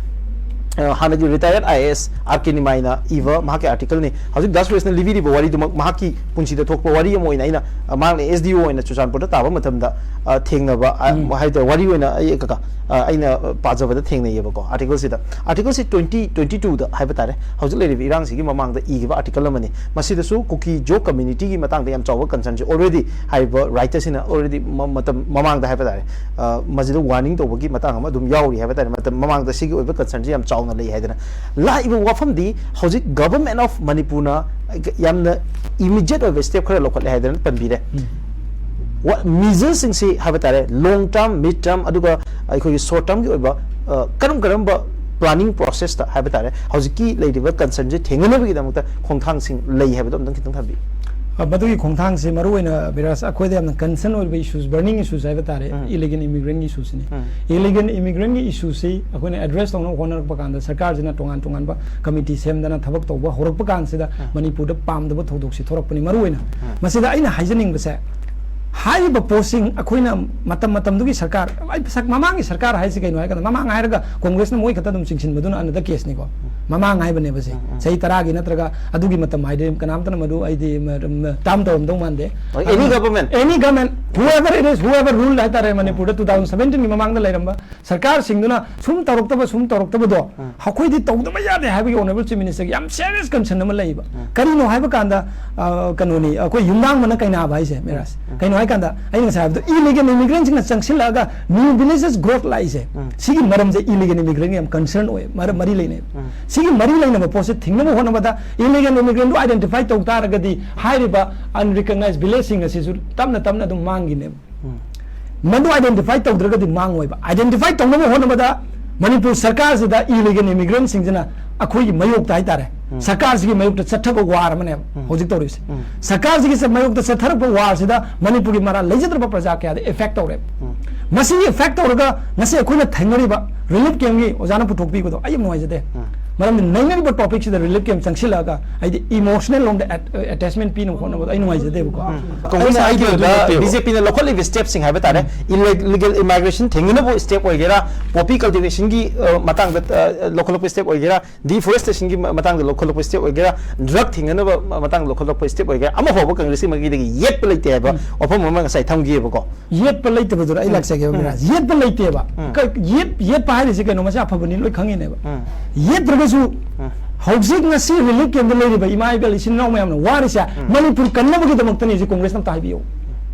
ꯑ, ꯍꯥꯟꯅꯒꯤ retired I A S R K ꯅꯤꯃꯥꯏꯅ ꯏꯕ ꯃꯍꯥꯛꯀꯤ article ꯅꯤ꯫ ꯍꯧꯖꯤꯛ ꯗꯥꯁ ꯁꯨꯔꯦꯁꯅ ꯂꯤꯕꯤꯔꯤꯕ ꯋꯥꯔꯤꯗꯨꯃꯛ ꯃꯍꯥꯛꯀꯤ ꯄꯨꯟꯁꯤꯗ ꯊꯣꯛꯄ ꯋꯥꯔꯤ ꯑꯃ ꯑꯣꯏꯅ ꯑꯩꯅ, ꯑ, ꯃꯍꯥꯛꯅ S D O ꯑꯣꯏꯅ ꯆꯨꯔꯆꯥꯟꯄꯨꯔꯗ ꯇꯥꯕ ꯃꯇꯝꯗ, ꯑ, ꯊꯦꯡꯅꯕ, ꯑ, ꯎꯝ꯫ ꯍꯥꯏꯇꯥꯔꯦ, ꯋꯥꯔꯤ ꯑꯣꯏꯅ ꯑꯩ, ꯀꯀꯥ, ꯑ, ꯑꯩꯅ, ꯑ, ꯄꯥꯖꯕꯗ ꯊꯦꯡꯅꯩꯌꯦꯕꯀꯣ꯫ Article ꯁꯤꯗ, article ꯁꯤ twenty twenty-two ꯗ ꯍꯥꯏꯕ ꯇꯥꯔꯦ, ꯍꯧꯖꯤꯛ ꯂꯩꯔꯤꯕ ꯏꯔꯥꯡꯁꯤꯒꯤ ꯃꯃꯥꯡꯗ ꯏꯈꯤꯕ article ꯑꯃꯅꯤ꯫ ꯃꯁꯤꯗꯁꯨ ꯀꯨꯀꯤ ꯖꯣ community ꯒꯤ ꯃꯇꯥꯡꯗ ꯌꯥꯝ ꯆꯥꯎꯕ concern ꯁꯤ already ꯍꯥꯏꯔꯤꯕ writer ꯁꯤꯅ already ꯃ-, ꯃꯇꯝ ꯃꯃꯥꯡꯗ ꯍꯥꯏꯕ ꯇꯥꯔꯦ, ꯑ, ꯃꯁꯤꯗ warning ꯇꯧꯕꯒꯤ ꯃꯇꯥꯡ ꯑꯃ ꯑꯗꯨꯝ ꯌꯥꯎꯔꯤ ꯍꯥꯏꯕ ꯇꯥꯔꯦ꯫ ꯃꯇꯝ ꯃꯃꯥꯡꯗ ꯁꯤꯒꯤ ꯑꯣꯏꯕ concern ꯁꯤ ꯌꯥꯝ ꯆꯥꯎꯅ ꯂꯩ ꯍꯥꯏꯗꯅ꯫ ꯂꯥꯛꯏꯕ ꯋꯥꯐꯝꯗꯤ ꯍꯧꯖꯤꯛ Government of ꯃꯅꯤꯄꯨꯔꯅ ꯌꯥꯝꯅ immediate ꯑꯣꯏꯕ step ꯈꯔ ꯂꯧꯈꯠꯂꯦ ꯍꯥꯏꯗꯅ ꯄꯟꯕꯤꯔꯦ꯫ ꯎꯝ꯫ ꯋꯥ-, measures ꯁꯤꯡꯁꯤ ꯍꯥꯏꯕ ꯇꯥꯔꯦ, long term, mid term, ꯑꯗꯨꯒ ꯑꯩꯈꯣꯏꯒꯤ short term ꯒꯤ ꯑꯣꯏꯕ, ꯑ, ꯀꯔꯝ ꯀꯔꯝꯕ planning process ꯇ ꯍꯥꯏꯕ ꯇꯥꯔꯦ, ꯍꯧꯖꯤꯛꯀꯤ ꯂꯩꯔꯤꯕ concern ꯁꯤ ꯊꯦꯡꯅꯅꯕꯒꯤꯗꯃꯛꯇ ꯈꯣꯡꯊꯥꯡꯁꯤꯡ ꯂꯩ ꯍꯥꯏꯕꯗꯣ ꯑꯝꯇꯪ ꯈꯤꯇꯪ ꯊꯝꯕꯤꯌꯨ꯫ ꯑ, ꯃꯗꯨꯒꯤ ꯈꯣꯡꯊꯥꯡꯁꯤ ꯃꯔꯨꯑꯣꯏꯅ ꯕꯤꯔꯥꯖ, ꯑꯩꯈꯣꯏꯗ ꯌꯥꯝꯅ concern ꯑꯣꯏꯕ issues, burning issues ꯍꯥꯏꯕ ꯇꯥꯔꯦ, ꯎꯝ꯫ Illegal immigrant ꯒꯤ issue ꯁꯤꯅꯤ꯫ ꯎꯝ꯫ Illegal immigrant ꯒꯤ issue ꯁꯤ ꯑꯩꯈꯣꯏꯅ address ꯇꯧꯅꯕ ꯍꯣꯠꯅꯔꯛꯄ ꯀꯥꯟꯗ ꯁꯔꯀꯥꯔꯁꯤꯅ ꯇꯣꯉꯥꯟ ꯇꯣꯉꯥꯟꯕ committee ꯁꯦꯝꯗꯅ ꯊꯕꯛ ꯇꯧꯕ ꯍꯧꯔꯛꯄ ꯀꯥꯟꯁꯤꯗ ꯎꯝ꯫ ꯃꯅꯤꯄꯨꯔꯗ ꯄꯥꯝꯗꯕ ꯊꯧꯗꯣꯛꯁꯤ ꯊꯣꯛꯂꯛꯄꯅꯤ ꯃꯔꯨꯑꯣꯏꯅ꯫ ꯎꯝ꯫ ꯃꯁꯤꯗ ꯑꯩꯅ ꯍꯥꯏꯖꯅꯤꯡꯕꯁꯦ, ꯍꯥꯏꯔꯤꯕ post ꯁꯤꯡ ꯑꯩꯈꯣꯏꯅ ꯃꯇꯝ ꯃꯇꯝꯗꯨꯒꯤ ꯁꯔꯀꯥꯔ, ꯑꯩ ꯁꯛ-, ꯃꯃꯥꯡꯒꯤ ꯁꯔꯀꯥꯔ ꯍꯥꯏꯁꯤ ꯀꯩꯅꯣ ꯍꯥꯏꯔꯀꯥꯟꯗ, ꯃꯃꯥꯡ ꯍꯥꯏꯔꯒ ꯀꯣꯡꯒ꯭ꯔꯦꯁꯅ ꯃꯣꯏ ꯈꯛꯇ ꯑꯗꯨꯝ ꯆꯤꯡꯁꯤꯟꯕꯗꯨꯅ another case ꯅꯤꯀꯣ꯫ ꯎꯝ꯫ ꯃꯃꯥꯡ ꯍꯥꯏꯕꯅꯦꯕ ꯁꯦ꯫ ꯎꯝ, ꯎꯝ꯫ ꯆꯍꯤ ꯇꯔꯥꯒꯤ ꯅꯠꯇ꯭ꯔꯒ ꯑꯗꯨꯒꯤ ꯃꯇꯝ ꯍꯥꯏꯗꯤ ꯀꯅꯥꯝꯇꯅ ꯃꯗꯨ ꯑꯩꯗꯤ ꯃ-, ꯃ-, term ꯇꯧꯔꯝꯗꯧ ꯃꯥꯟꯗꯦ꯫ ꯍꯣꯏ, any government꯫ Any government, whoever it is, whoever rule ꯍꯥꯏꯇꯥꯔꯦ, ꯃꯅꯤꯄꯨꯔꯗ two thousand seventeen ꯒꯤ ꯃꯃꯥꯡꯗ ꯂꯩꯔꯝꯕ ꯁꯔꯀꯥꯔꯁꯤꯡꯗꯨꯅ ꯁꯨꯝ ꯇꯧꯔꯛꯇꯕ, ꯁꯨꯝ ꯇꯧꯔꯛꯇꯕꯗꯣ, ꯎꯝ꯫ ꯑꯩꯈꯣꯏꯗꯤ ꯇꯧꯗꯕ ꯌꯥꯗꯦ ꯍꯥꯏꯕꯒꯤ Honourable Chief Minister ꯒꯤ ꯌꯥꯝ serious concern ꯑꯃ ꯂꯩꯌꯦꯕ꯫ ꯎꯝ꯫ ꯀꯔꯤꯅꯣ ꯍꯥꯏꯕ ꯀꯥꯟꯗ, ꯑ, ꯀꯩꯅꯣꯅꯤ, ꯑꯩꯈꯣꯏ ꯌꯨꯝꯅꯥꯡꯕꯅ ꯀꯩꯅꯥꯕ ꯍꯥꯏꯁꯦ, ꯃꯤꯔꯥꯖ꯫ ꯎꯝ꯫ ꯀꯩꯅꯣ ꯍꯥꯏ ꯀꯥꯟꯗ, ꯑꯩꯅ ꯉꯁꯥꯏ ꯍꯥꯏꯕꯗꯣ, illegal immigrant ꯁꯤꯡꯅ ꯆꯪꯁꯤꯜꯂꯛꯑꯒ new villages growth ꯂꯥꯛꯏꯁꯦ, ꯎꯝ꯫ ꯁꯤꯒꯤ ꯃꯔꯝꯁꯦ illegal immigrant ꯒ ꯌꯥꯝ concern ꯑꯣꯏ, ꯃꯔ-, ꯃꯔꯤ ꯂꯩꯅꯩ꯫ ꯎꯝ꯫ ꯁꯤꯒꯤ ꯃꯔꯤ ꯂꯩꯅꯕ ꯄꯣꯠꯁꯦ ꯊꯤꯡꯅꯕ ꯍꯣꯠꯅꯕꯗ illegal immigrant ꯗꯨ identify ꯇꯧ ꯇꯥꯔꯒꯗꯤ ꯍꯥꯏꯔꯤꯕ unrecognized village ꯁꯤꯡ ꯑꯁꯤꯁꯨ ꯇꯞꯅ ꯇꯞꯅ ꯑꯗꯨꯝ ꯃꯥꯡꯈꯤꯅꯦꯕ꯫ ꯎꯝ꯫ ꯃꯗꯨ identify ꯇꯧꯗ꯭ꯔꯒꯗꯤ ꯃꯥꯡꯉꯣꯏꯕ꯫ Identify ꯇꯧꯅꯕ ꯍꯣꯠꯅꯕꯗ ꯃꯅꯤꯄꯨꯔ ꯁꯔꯀꯥꯔꯁꯤꯗ illegal immigrant ꯁꯤꯡꯁꯤꯅ ꯑꯩꯈꯣꯏꯒꯤ ꯃꯥꯌꯣꯛꯇ ꯍꯥꯏꯇꯥꯔꯦ, ꯎꯝ꯫ ꯁꯔꯀꯥꯔꯁꯤꯒꯤ ꯃꯥꯌꯣꯛꯇ ꯆꯠꯊꯕ war ꯑꯃꯅꯦꯕ ꯎꯝ꯫ ꯍꯧꯖꯤꯛ ꯇꯧꯔꯤꯁꯦ꯫ ꯎꯝ꯫ ꯁꯔꯀꯥꯔꯁꯤꯒꯤ ꯆꯠ-, ꯃꯥꯌꯣꯛꯇ ꯆꯠꯊꯔꯛꯄ war ꯁꯤꯗ ꯃꯅꯤꯄꯨꯔꯒꯤ ꯃꯔꯥꯜ ꯂꯩꯖꯗ꯭ꯔꯕ ꯄ꯭ꯔꯖꯥ ꯀꯌꯥꯗ effect ꯇꯧꯔꯦꯕ꯫ ꯎꯝ꯫ ꯃꯁꯤꯒꯤ effect ꯇꯧꯔꯒ ꯉꯁꯤ ꯑꯩꯈꯣꯏꯅ ꯊꯦꯡꯅꯔꯤꯕ relief camp ꯀꯤ ꯑꯣꯖꯥꯅ ꯄꯨꯊꯣꯛꯄꯤꯕꯗꯣ ꯑꯩ ꯌꯥꯝ ꯅꯨꯡꯉꯥꯏꯖꯗꯦ꯫ ꯎꯝ꯫ ꯃꯔꯝꯗꯤ ꯅꯩꯅꯔꯤꯕ ꯇꯣꯄꯤꯛꯁꯤꯗ ꯔꯤꯂꯤꯐ ꯀꯦꯝꯞ ꯆꯪꯁꯤꯜꯂꯛꯑꯒ ꯍꯥꯏꯗꯤ ꯏꯃꯣꯁꯅꯦꯜ ꯂꯣꯝꯗ ꯑꯦꯇꯦꯆꯃꯦꯟ ꯄꯤꯅꯕ ꯍꯣꯠꯅꯕꯗ ꯑꯩ ꯅꯨꯡꯉꯥꯏꯖꯗꯦꯕꯀꯣ꯫ ꯀꯣꯡꯒ꯭ꯔꯦꯁꯅ ꯑꯩꯅ ꯍꯥꯏꯈꯤꯕꯗ ꯍꯥꯏꯈꯤꯕꯗꯨ ꯅꯠꯇꯦꯕ꯫ ꯕꯤ ꯖꯦ ꯄꯤꯅ ꯂꯧꯈꯠꯂꯤꯕ ꯁ꯭ꯇꯦꯞꯁꯤꯡ ꯍꯥꯏꯕ ꯇꯥꯔꯦ, ꯏꯂꯤꯒꯦꯜ ꯏꯃꯥꯏꯒ꯭ꯔꯦꯁꯟ ꯊꯤꯡꯅꯅꯕ ꯁ꯭ꯇꯦꯞ ꯑꯣꯏꯒꯦꯔꯥ, ꯄꯣꯄꯤ ꯀꯜꯇꯤꯚꯦꯁꯟꯒꯤ ꯃꯇꯥꯡꯗ ꯑ, ꯂꯧꯈꯠꯂꯛꯄ ꯁ꯭ꯇꯦꯞ ꯑꯣꯏꯒꯦꯔꯥ, ꯗꯤꯐꯣꯔꯦꯁꯇꯦꯁꯟꯒꯤ ꯃꯇꯥꯡꯗ ꯂꯧꯈꯠꯂꯛꯄ ꯁ꯭ꯇꯦꯞ ꯑꯣꯏꯒꯦꯔꯥ, ꯗ꯭ꯔꯒ ꯊꯤꯡꯅꯅꯕ ꯃꯇꯥꯡꯗ ꯂꯧꯈꯠꯂꯛꯄ ꯁ꯭ꯇꯦꯞ ꯑꯣꯏꯒꯦꯔꯥ, ꯑꯃ ꯐꯥꯎꯕ ꯀꯪꯒ꯭ꯔꯦꯁꯀꯤ ꯃꯥꯏꯀꯩꯗꯒꯤ ꯌꯦꯠꯄ ꯂꯩꯇꯦ ꯍꯥꯏꯕ ꯋꯥꯐꯝ ꯑꯃ ꯉꯁꯥꯏ ꯊꯝꯈꯤꯑꯕꯀꯣ꯫ ꯌꯦꯠꯄ ꯂꯩꯇꯕꯗꯨꯅ ꯑꯩ ꯂꯥꯛꯆꯒꯦꯕ ꯃꯤꯔꯥꯖ꯫ ꯌꯦꯠꯄ ꯂꯩꯇꯦꯕ꯫ ꯀ-, ꯌꯦꯠ-, ꯌꯦꯠꯄ ꯍꯥꯏꯔꯤꯁꯦ ꯀꯩꯅꯣ, ꯃꯁꯤ ꯑꯐꯕꯅꯤ ꯂꯣꯏ ꯈꯪꯉꯤꯅꯦꯕ꯫ ꯌꯦꯠꯇ꯭ꯔꯒꯁꯨ ꯍꯧꯖꯤꯛ ꯉꯁꯤ ꯔꯤꯂꯤꯐ ꯀꯦꯝꯞꯇ ꯂꯩꯔꯤꯕ ꯏꯃꯥ ꯏꯕꯦꯜ ꯏꯆꯤꯟ ꯏꯅꯥꯎ ꯃꯌꯥꯝꯅ ꯋꯥꯔꯤꯁꯦ ꯃꯅꯤꯄꯨꯔ ꯀꯟꯅꯕꯒꯤꯗꯃꯛꯇꯅꯤ ꯁꯤ ꯀꯣꯡꯒ꯭ꯔꯦꯁꯅ ꯑꯝꯇ ꯍꯥꯏꯕꯤꯌꯨ꯫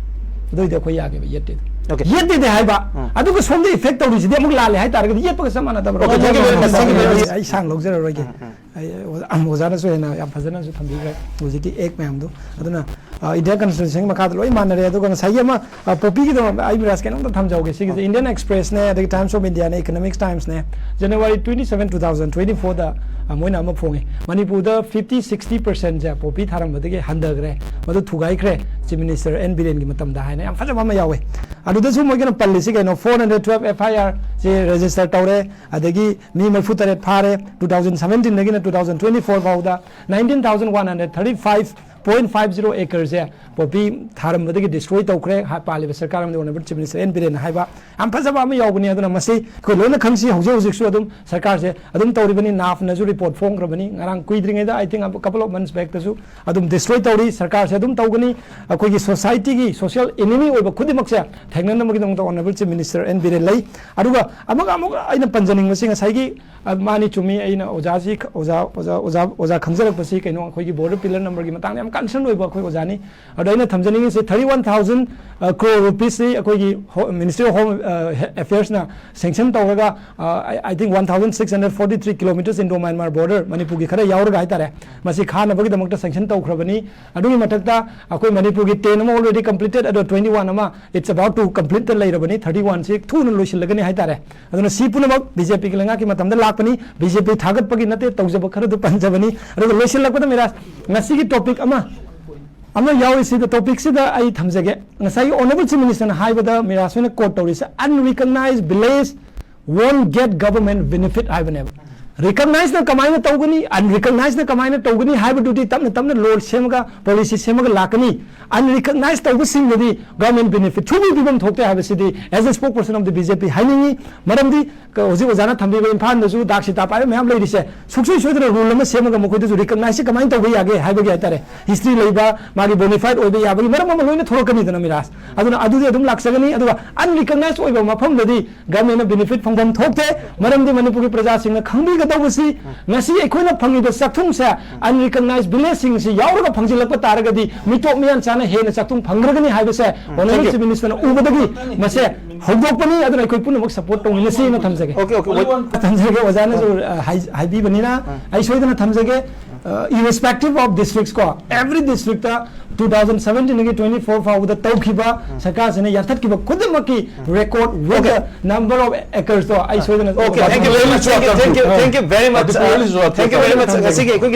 ꯑꯗꯨꯏꯗꯤ ꯑꯩꯈꯣꯏ ꯌꯥꯒꯦꯕ, ꯌꯦꯠꯇꯦꯗ꯫ Okay. ꯌꯦꯠꯇꯦꯗꯤ ꯍꯥꯏꯕ꯫ ꯑꯗꯨꯒ ꯁꯣꯝꯗ ꯏꯐꯦꯛ ꯇꯧꯔꯤꯁꯤꯗꯤ ꯑꯃꯨꯛ ꯂꯥꯜꯂꯦ ꯍꯥꯏꯇꯥꯔꯒꯗꯤ ꯌꯦꯠꯄꯒ ꯆꯞ ꯃꯥꯟꯅꯗꯕ꯭ꯔꯣ? Okay, thank you very much, thank you very much. ꯑꯩ ꯁꯥꯡ ꯂꯧꯖꯔꯔꯣꯏꯒꯦ꯫ ꯑꯩ ꯑꯣꯖꯥ-, ꯑꯣꯖꯥꯅꯁꯨ ꯍꯦꯟꯅ ꯌꯥꯝ ꯐꯖꯅꯁꯨ ꯊꯝꯕꯤꯈ꯭ꯔꯦ ꯍꯧꯖꯤꯛꯀꯤ ꯑꯦꯛ ꯃꯌꯥꯝꯗꯣ꯫ ꯑꯗꯨꯅ, ꯑ, ꯏꯟꯗꯤꯌꯥ ꯀꯟꯁꯇꯤꯇ꯭ꯌꯨꯁꯟꯒꯤ ꯃꯈꯥꯗ ꯂꯣꯏ ꯃꯥꯟꯅꯔꯦ꯫ ꯑꯗꯨꯒ ꯉꯁꯥꯏꯒꯤ ꯑꯃ, ꯑ, ꯄꯣꯄꯤꯒꯤꯗꯃꯛ ꯑꯩ ꯃꯤꯔꯥꯖ ꯀꯩꯅꯣꯝꯇ ꯊꯝꯖꯍꯧꯒꯦ꯫ ꯁꯤꯒꯤꯁꯦ ꯏꯟꯗꯤꯌꯟ ꯑꯦꯛꯁꯄ꯭ꯔꯦꯁꯅꯦ, ꯑꯗꯒꯤ ꯇꯥꯏꯝꯁ ꯑꯣꯐ ꯏꯟꯗꯤꯌꯥꯅꯦ, ꯏꯀꯅꯣꯃꯤꯛꯁ ꯇꯥꯏꯝꯁꯅꯦ꯫ January twenty seven, two thousand twenty fourꯗ, ꯑ, ꯃꯣꯏꯅ ꯑꯃ ꯐꯣꯡꯉꯦ, ꯃꯅꯤꯄꯨꯔꯗ fifty sixty percentꯁꯦ ꯄꯣꯄꯤ ꯊꯥꯔꯝꯕꯗꯒꯤ ꯍꯟꯊꯈ꯭ꯔꯦ, ꯃꯗꯨ ꯊꯨꯒꯥꯏꯈ꯭ꯔꯦ ꯆꯤꯐ ꯃꯤꯅꯤꯁꯇꯔ ꯑꯦꯟ ꯕꯤꯔꯦꯟꯒꯤ ꯃꯇꯝꯗ ꯍꯥꯏꯅ ꯌꯥꯝ ꯐꯖꯕ ꯑꯃ ꯌꯥꯎꯋꯦ꯫ ꯑꯗꯨꯗꯁꯨ ꯃꯣꯏꯒꯤꯅ ꯄꯜꯂꯤꯁꯤ ꯀꯩꯅꯣ, four hundred twelve F I R say register ꯇꯧꯔꯦ, ꯑꯗꯒꯤ ꯃꯤ ꯃꯔꯤꯐꯨ ꯇꯔꯦꯠ ꯐꯥꯔꯦ, two thousand seventeenꯗꯒꯤꯅ two thousand twenty four ꯐꯥꯎꯗ nineteen thousand one hundred thirty five point five zero acreꯁꯦ ꯄꯣꯄꯤ ꯊꯥꯔꯝꯕꯗꯒꯤ ꯗꯤꯁꯇ꯭ꯔꯣꯏ ꯇꯧꯈ꯭ꯔꯦ꯫ ꯍꯥ-, ꯄꯥꯜꯂꯤꯕ ꯁꯔꯀꯥꯔ ꯑꯃꯗꯤ ꯑꯣꯅꯔꯦꯕꯜ ꯆꯤꯐ ꯃꯤꯅꯤꯁꯇꯔ ꯑꯦꯟ ꯕꯤꯔꯦꯟꯅ ꯍꯥꯏꯕ ꯌꯥꯝ ꯐꯖꯕ ꯑꯃ ꯌꯥꯎꯕꯅꯤ꯫ ꯑꯗꯨꯅ ꯃꯁꯤ ꯑꯩꯈꯣꯏ ꯂꯣꯏꯅ ꯈꯪꯁꯤ, ꯍꯧꯖꯤꯛ ꯍꯧꯖꯤꯛꯁꯨ ꯑꯗꯨꯝ ꯁꯔꯀꯥꯔꯁꯦ ꯑꯗꯨꯝ ꯇꯧꯔꯤꯕꯅꯤ, ꯅꯥꯐꯅꯁꯨ ꯔꯤꯄꯣꯔꯠ ꯐꯣꯡꯈ꯭ꯔꯕꯅꯤ ꯉꯔꯥꯡ ꯀꯨꯏꯗ꯭ꯔꯤꯉꯩꯗ, I think a couple of months backꯇꯁꯨ ꯑꯗꯨꯝ ꯗꯤꯁꯇ꯭ꯔꯣꯏ ꯇꯧꯔꯤ꯫ ꯁꯔꯀꯥꯔꯁꯦ ꯑꯗꯨꯝ ꯇꯧꯒꯅꯤ꯫ ꯑꯩꯈꯣꯏꯒꯤ ꯁꯣꯁꯥꯏꯇꯤꯒꯤ ꯁꯣꯁꯤꯌꯦꯜ ꯑꯦꯅꯤꯃꯤ ꯑꯣꯏꯕ ꯈꯨꯗꯤꯡꯃꯛꯁꯦ ꯊꯦꯡꯅꯅꯕꯒꯤꯗꯃꯛꯇ honourable chief minister N Biren ꯂꯩ꯫ ꯑꯗꯨꯒ ꯑꯃꯒ ꯑꯃꯨꯛ ꯑꯩꯅ ꯄꯟꯖꯅꯤꯡꯕꯁꯤ ꯉꯁꯥꯏꯒꯤ ꯑ, ꯃꯥꯅꯤ, ꯆꯨꯝꯃꯤ꯫ ꯑꯩꯅ ꯑꯣꯖꯥꯁꯤ, ꯑꯣꯖꯥ, ꯑꯣꯖꯥ, ꯑꯣꯖꯥ, ꯑꯣꯖꯥ ꯈꯪꯖꯔꯛꯄꯁꯤ ꯀꯩꯅꯣ, ꯑꯩꯈꯣꯏꯒꯤ ꯕꯣꯔꯗꯔ ꯄꯤꯂꯔ ꯅꯝꯕꯔꯒꯤ ꯃꯇꯥꯡꯗ ꯌꯥꯝ ꯀꯟꯁꯔꯟ ꯑꯣꯏꯕ ꯑꯩꯈꯣꯏ ꯑꯣꯖꯥꯅꯤ꯫ ꯑꯗꯣ ꯑꯩꯅ ꯊꯝꯖꯅꯤꯡꯉꯤꯁꯤ thirty one thousand crore rupeesꯁꯤ ꯑꯩꯈꯣꯏꯒꯤ ꯍꯣ-, Ministry of Home, ꯑ, Affairsꯅ sanction ꯇꯧꯔꯒ, ꯑ, I, I think one thousand six hundred forty three kilometers Indo Myanmar border, ꯃꯅꯤꯄꯨꯔꯒꯤ ꯈꯔ ꯌꯥꯎꯔꯒ ꯍꯥꯏꯇꯥꯔꯦ, ꯃꯁꯤ ꯈꯥꯅꯕꯒꯤꯗꯃꯛꯇ sanction ꯇꯧꯈ꯭ꯔꯕꯅꯤ꯫ ꯑꯗꯨꯒꯤ ꯃꯊꯛꯇ ꯑꯩꯈꯣꯏ ꯃꯅꯤꯄꯨꯔꯒꯤ ten ꯑꯃ already completed, ꯑꯗꯣ twenty one ꯑꯃ it's about to completeꯇ ꯂꯩꯔꯕꯅꯤ꯫ Thirty oneꯁꯤ ꯊꯨꯅ ꯂꯣꯏꯁꯤꯜꯂꯒꯅꯤ ꯍꯥꯏꯇꯥꯔꯦ꯫ ꯑꯗꯨꯅ ꯁꯤ ꯄꯨꯝꯅꯃꯛ ꯕꯤ ꯖꯦ ꯄꯤꯒꯤ ꯂꯩꯉꯥꯛꯀꯤ ꯃꯇꯝꯗ ꯂꯥꯛꯄꯅꯤ꯫ ꯕꯤ ꯖꯦ ꯄꯤ ꯊꯥꯒꯠꯄꯒꯤ ꯅꯠꯇꯦ, ꯇꯧꯖꯕ ꯈꯔꯗꯨ ꯄꯟꯖꯕꯅꯤ꯫ ꯑꯗꯨꯒ ꯂꯣꯏꯁꯤꯜꯂꯛꯄꯗ ꯃꯤꯔꯥꯖ, ꯉꯁꯤꯒꯤ ꯇꯣꯄꯤꯛ ꯑꯃ, ꯑꯃ ꯌꯥꯎꯔꯤꯁꯤꯗ, ꯇꯣꯄꯤꯛꯁꯤꯗ ꯑꯩ ꯊꯝꯖꯒꯦ꯫ ꯉꯁꯥꯏꯒꯤ ꯑꯣꯅꯔꯦꯕꯜ ꯆꯤꯐ ꯃꯤꯅꯤꯁꯇꯔꯅ ꯍꯥꯏꯕꯗ ꯃꯤꯔꯥꯖ ꯍꯣꯏꯅ ꯀꯣꯠ ꯇꯧꯔꯤꯁꯦ, unrecognized village won't get government benefit ꯍꯥꯏꯕꯅꯦꯕ꯫ ꯔꯤꯀꯛꯅꯥꯏꯖꯅ ꯀꯃꯥꯏꯅ ꯇꯧꯒꯅꯤ, ꯑꯟꯔꯤꯀꯛꯅꯥꯏꯖꯅ ꯀꯃꯥꯏꯅ ꯇꯧꯒꯅꯤ ꯍꯥꯏꯕꯗꯨꯗꯤ ꯇꯞꯅ ꯇꯞꯅ ꯂꯣ ꯁꯦꯝꯃꯒ, ꯄꯣꯂꯤꯁꯤ ꯁꯦꯝꯃꯒ ꯂꯥꯛꯀꯅꯤ꯫ ꯑꯟꯔꯤꯀꯛꯅꯥꯏꯖ ꯇꯧꯕꯁꯤꯡꯗꯗꯤ ꯒꯚꯔꯟꯃꯦꯟ ꯕꯦꯅꯤꯐꯤꯠ ꯁꯨꯡꯄꯤ ꯄꯤꯐꯝ ꯊꯣꯛꯇꯦ ꯍꯥꯏꯕꯁꯤꯗꯤ as a spokesperson of the B J P ꯍꯥꯏꯅꯤꯡꯉꯤ꯫ ꯃꯔꯝꯗꯤ ꯀ-, ꯍꯧꯖꯤꯛ ꯑꯣꯖꯥꯅ ꯊꯝꯕꯤꯕ ꯏꯝꯐꯥꯜꯗꯁꯨ ꯗꯥꯛ ꯁꯤꯇꯥ ꯄꯥꯏꯕ ꯃꯌꯥꯝ ꯂꯩꯔꯤꯁꯦ, ꯁꯨꯡꯁꯣꯏ ꯁꯣꯏꯗꯅ ꯔꯨꯜ ꯑꯃ ꯁꯦꯝꯃꯒ ꯃꯈꯣꯏꯗꯁꯨ ꯔꯤꯀꯛꯅꯥꯏꯖꯁꯤ ꯀꯃꯥꯏꯅ ꯇꯧꯕ ꯌꯥꯒꯦ ꯍꯥꯏꯕꯒꯤ ꯍꯥꯏꯇꯥꯔꯦ, ꯍꯤꯁꯇ꯭ꯔꯤ ꯂꯩꯕ, ꯃꯥꯒꯤ ꯕꯣꯅꯤꯐꯥꯏꯠ ꯑꯣꯏꯕ ꯌꯥꯕꯒꯤ ꯃꯔꯝ ꯑꯃ ꯂꯣꯏꯅ ꯊꯣꯔꯛꯀꯅꯤꯗꯅ ꯃꯤꯔꯥꯖ꯫ ꯑꯗꯨꯅ ꯑꯗꯨꯗꯤ ꯑꯗꯨꯝ ꯂꯥꯛꯆꯒꯅꯤ꯫ ꯑꯗꯨꯒ ꯑꯟꯔꯤꯀꯛꯅꯥꯏꯖ ꯑꯣꯏꯕ ꯃꯐꯝꯗꯗꯤ ꯒꯚꯔꯟꯃꯦꯟꯅ ꯕꯦꯅꯤꯐꯤꯠ ꯐꯪꯐꯝ ꯊꯣꯛꯇꯦ꯫ ꯃꯔꯝꯗꯤ ꯃꯅꯤꯄꯨꯔꯒꯤ ꯄ꯭ꯔꯖꯥꯁꯤꯡꯅ ꯈꯪꯕꯤꯒꯗꯧꯕꯁꯤ, ꯉꯁꯤ ꯑꯩꯈꯣꯏꯅ ꯐꯪꯉꯤꯕ ꯆꯥꯛꯊꯨꯡꯁꯦ ꯑꯟꯔꯤꯀꯛꯅꯥꯏꯖ ꯚꯤꯂꯦꯖꯁꯤꯡꯁꯤ ꯌꯥꯎꯔꯒ ꯐꯪꯖꯤꯜꯂꯛꯄ ꯇꯥꯔꯒꯗꯤ ꯃꯤꯇꯣꯞ ꯃꯤꯌꯥꯟ ꯆꯥꯅ ꯍꯦꯟꯅ ꯆꯥꯛꯊꯨꯡ ꯐꯪꯈ꯭ꯔꯒꯅꯤ ꯍꯥꯏꯕꯁꯦ ꯑꯣꯅꯔꯦꯕꯜ ꯆꯤꯐ ꯃꯤꯅꯤꯁꯇꯔꯅ ꯎꯕꯗꯒꯤ ꯃꯁꯦ ꯍꯧꯗꯣꯛꯄꯅꯤ꯫ ꯑꯗꯨꯅ ꯑꯩꯈꯣꯏ ꯄꯨꯝꯅꯃꯛ ꯁꯄꯣꯔꯠ ꯇꯧꯃꯤꯟꯅꯁꯤꯅ ꯊꯝꯖꯒꯦ꯫ Okay, okay, wait. ꯊꯝꯖꯒꯦ, ꯑꯣꯖꯥꯅꯁꯨ, ꯑ, ꯍꯥꯏ-, ꯍꯥꯏꯕꯤꯕꯅꯤꯅ ꯑꯩ ꯁꯣꯏꯗꯅ ꯊꯝꯖꯒꯦ꯫ Irrespective of districts ꯀꯣ, every district two thousand seventeen ꯗꯒꯤ twenty four ꯐꯥꯎꯕꯗ ꯇꯧꯈꯤꯕ ꯁꯔꯀꯥꯔꯁꯤꯅ ꯌꯥꯟꯊꯠꯈꯤꯕ ꯈꯨꯗꯤꯡꯃꯛꯀꯤ record with the number of acres ꯇꯣ ꯑꯩ ꯁꯣꯏꯗꯅ Okay, thank you very much, Doctor. Thank you, thank you very much. Particularly job Thank you very much. Card ꯉꯁꯤꯒꯤ ꯑꯩꯈꯣꯏꯒꯤ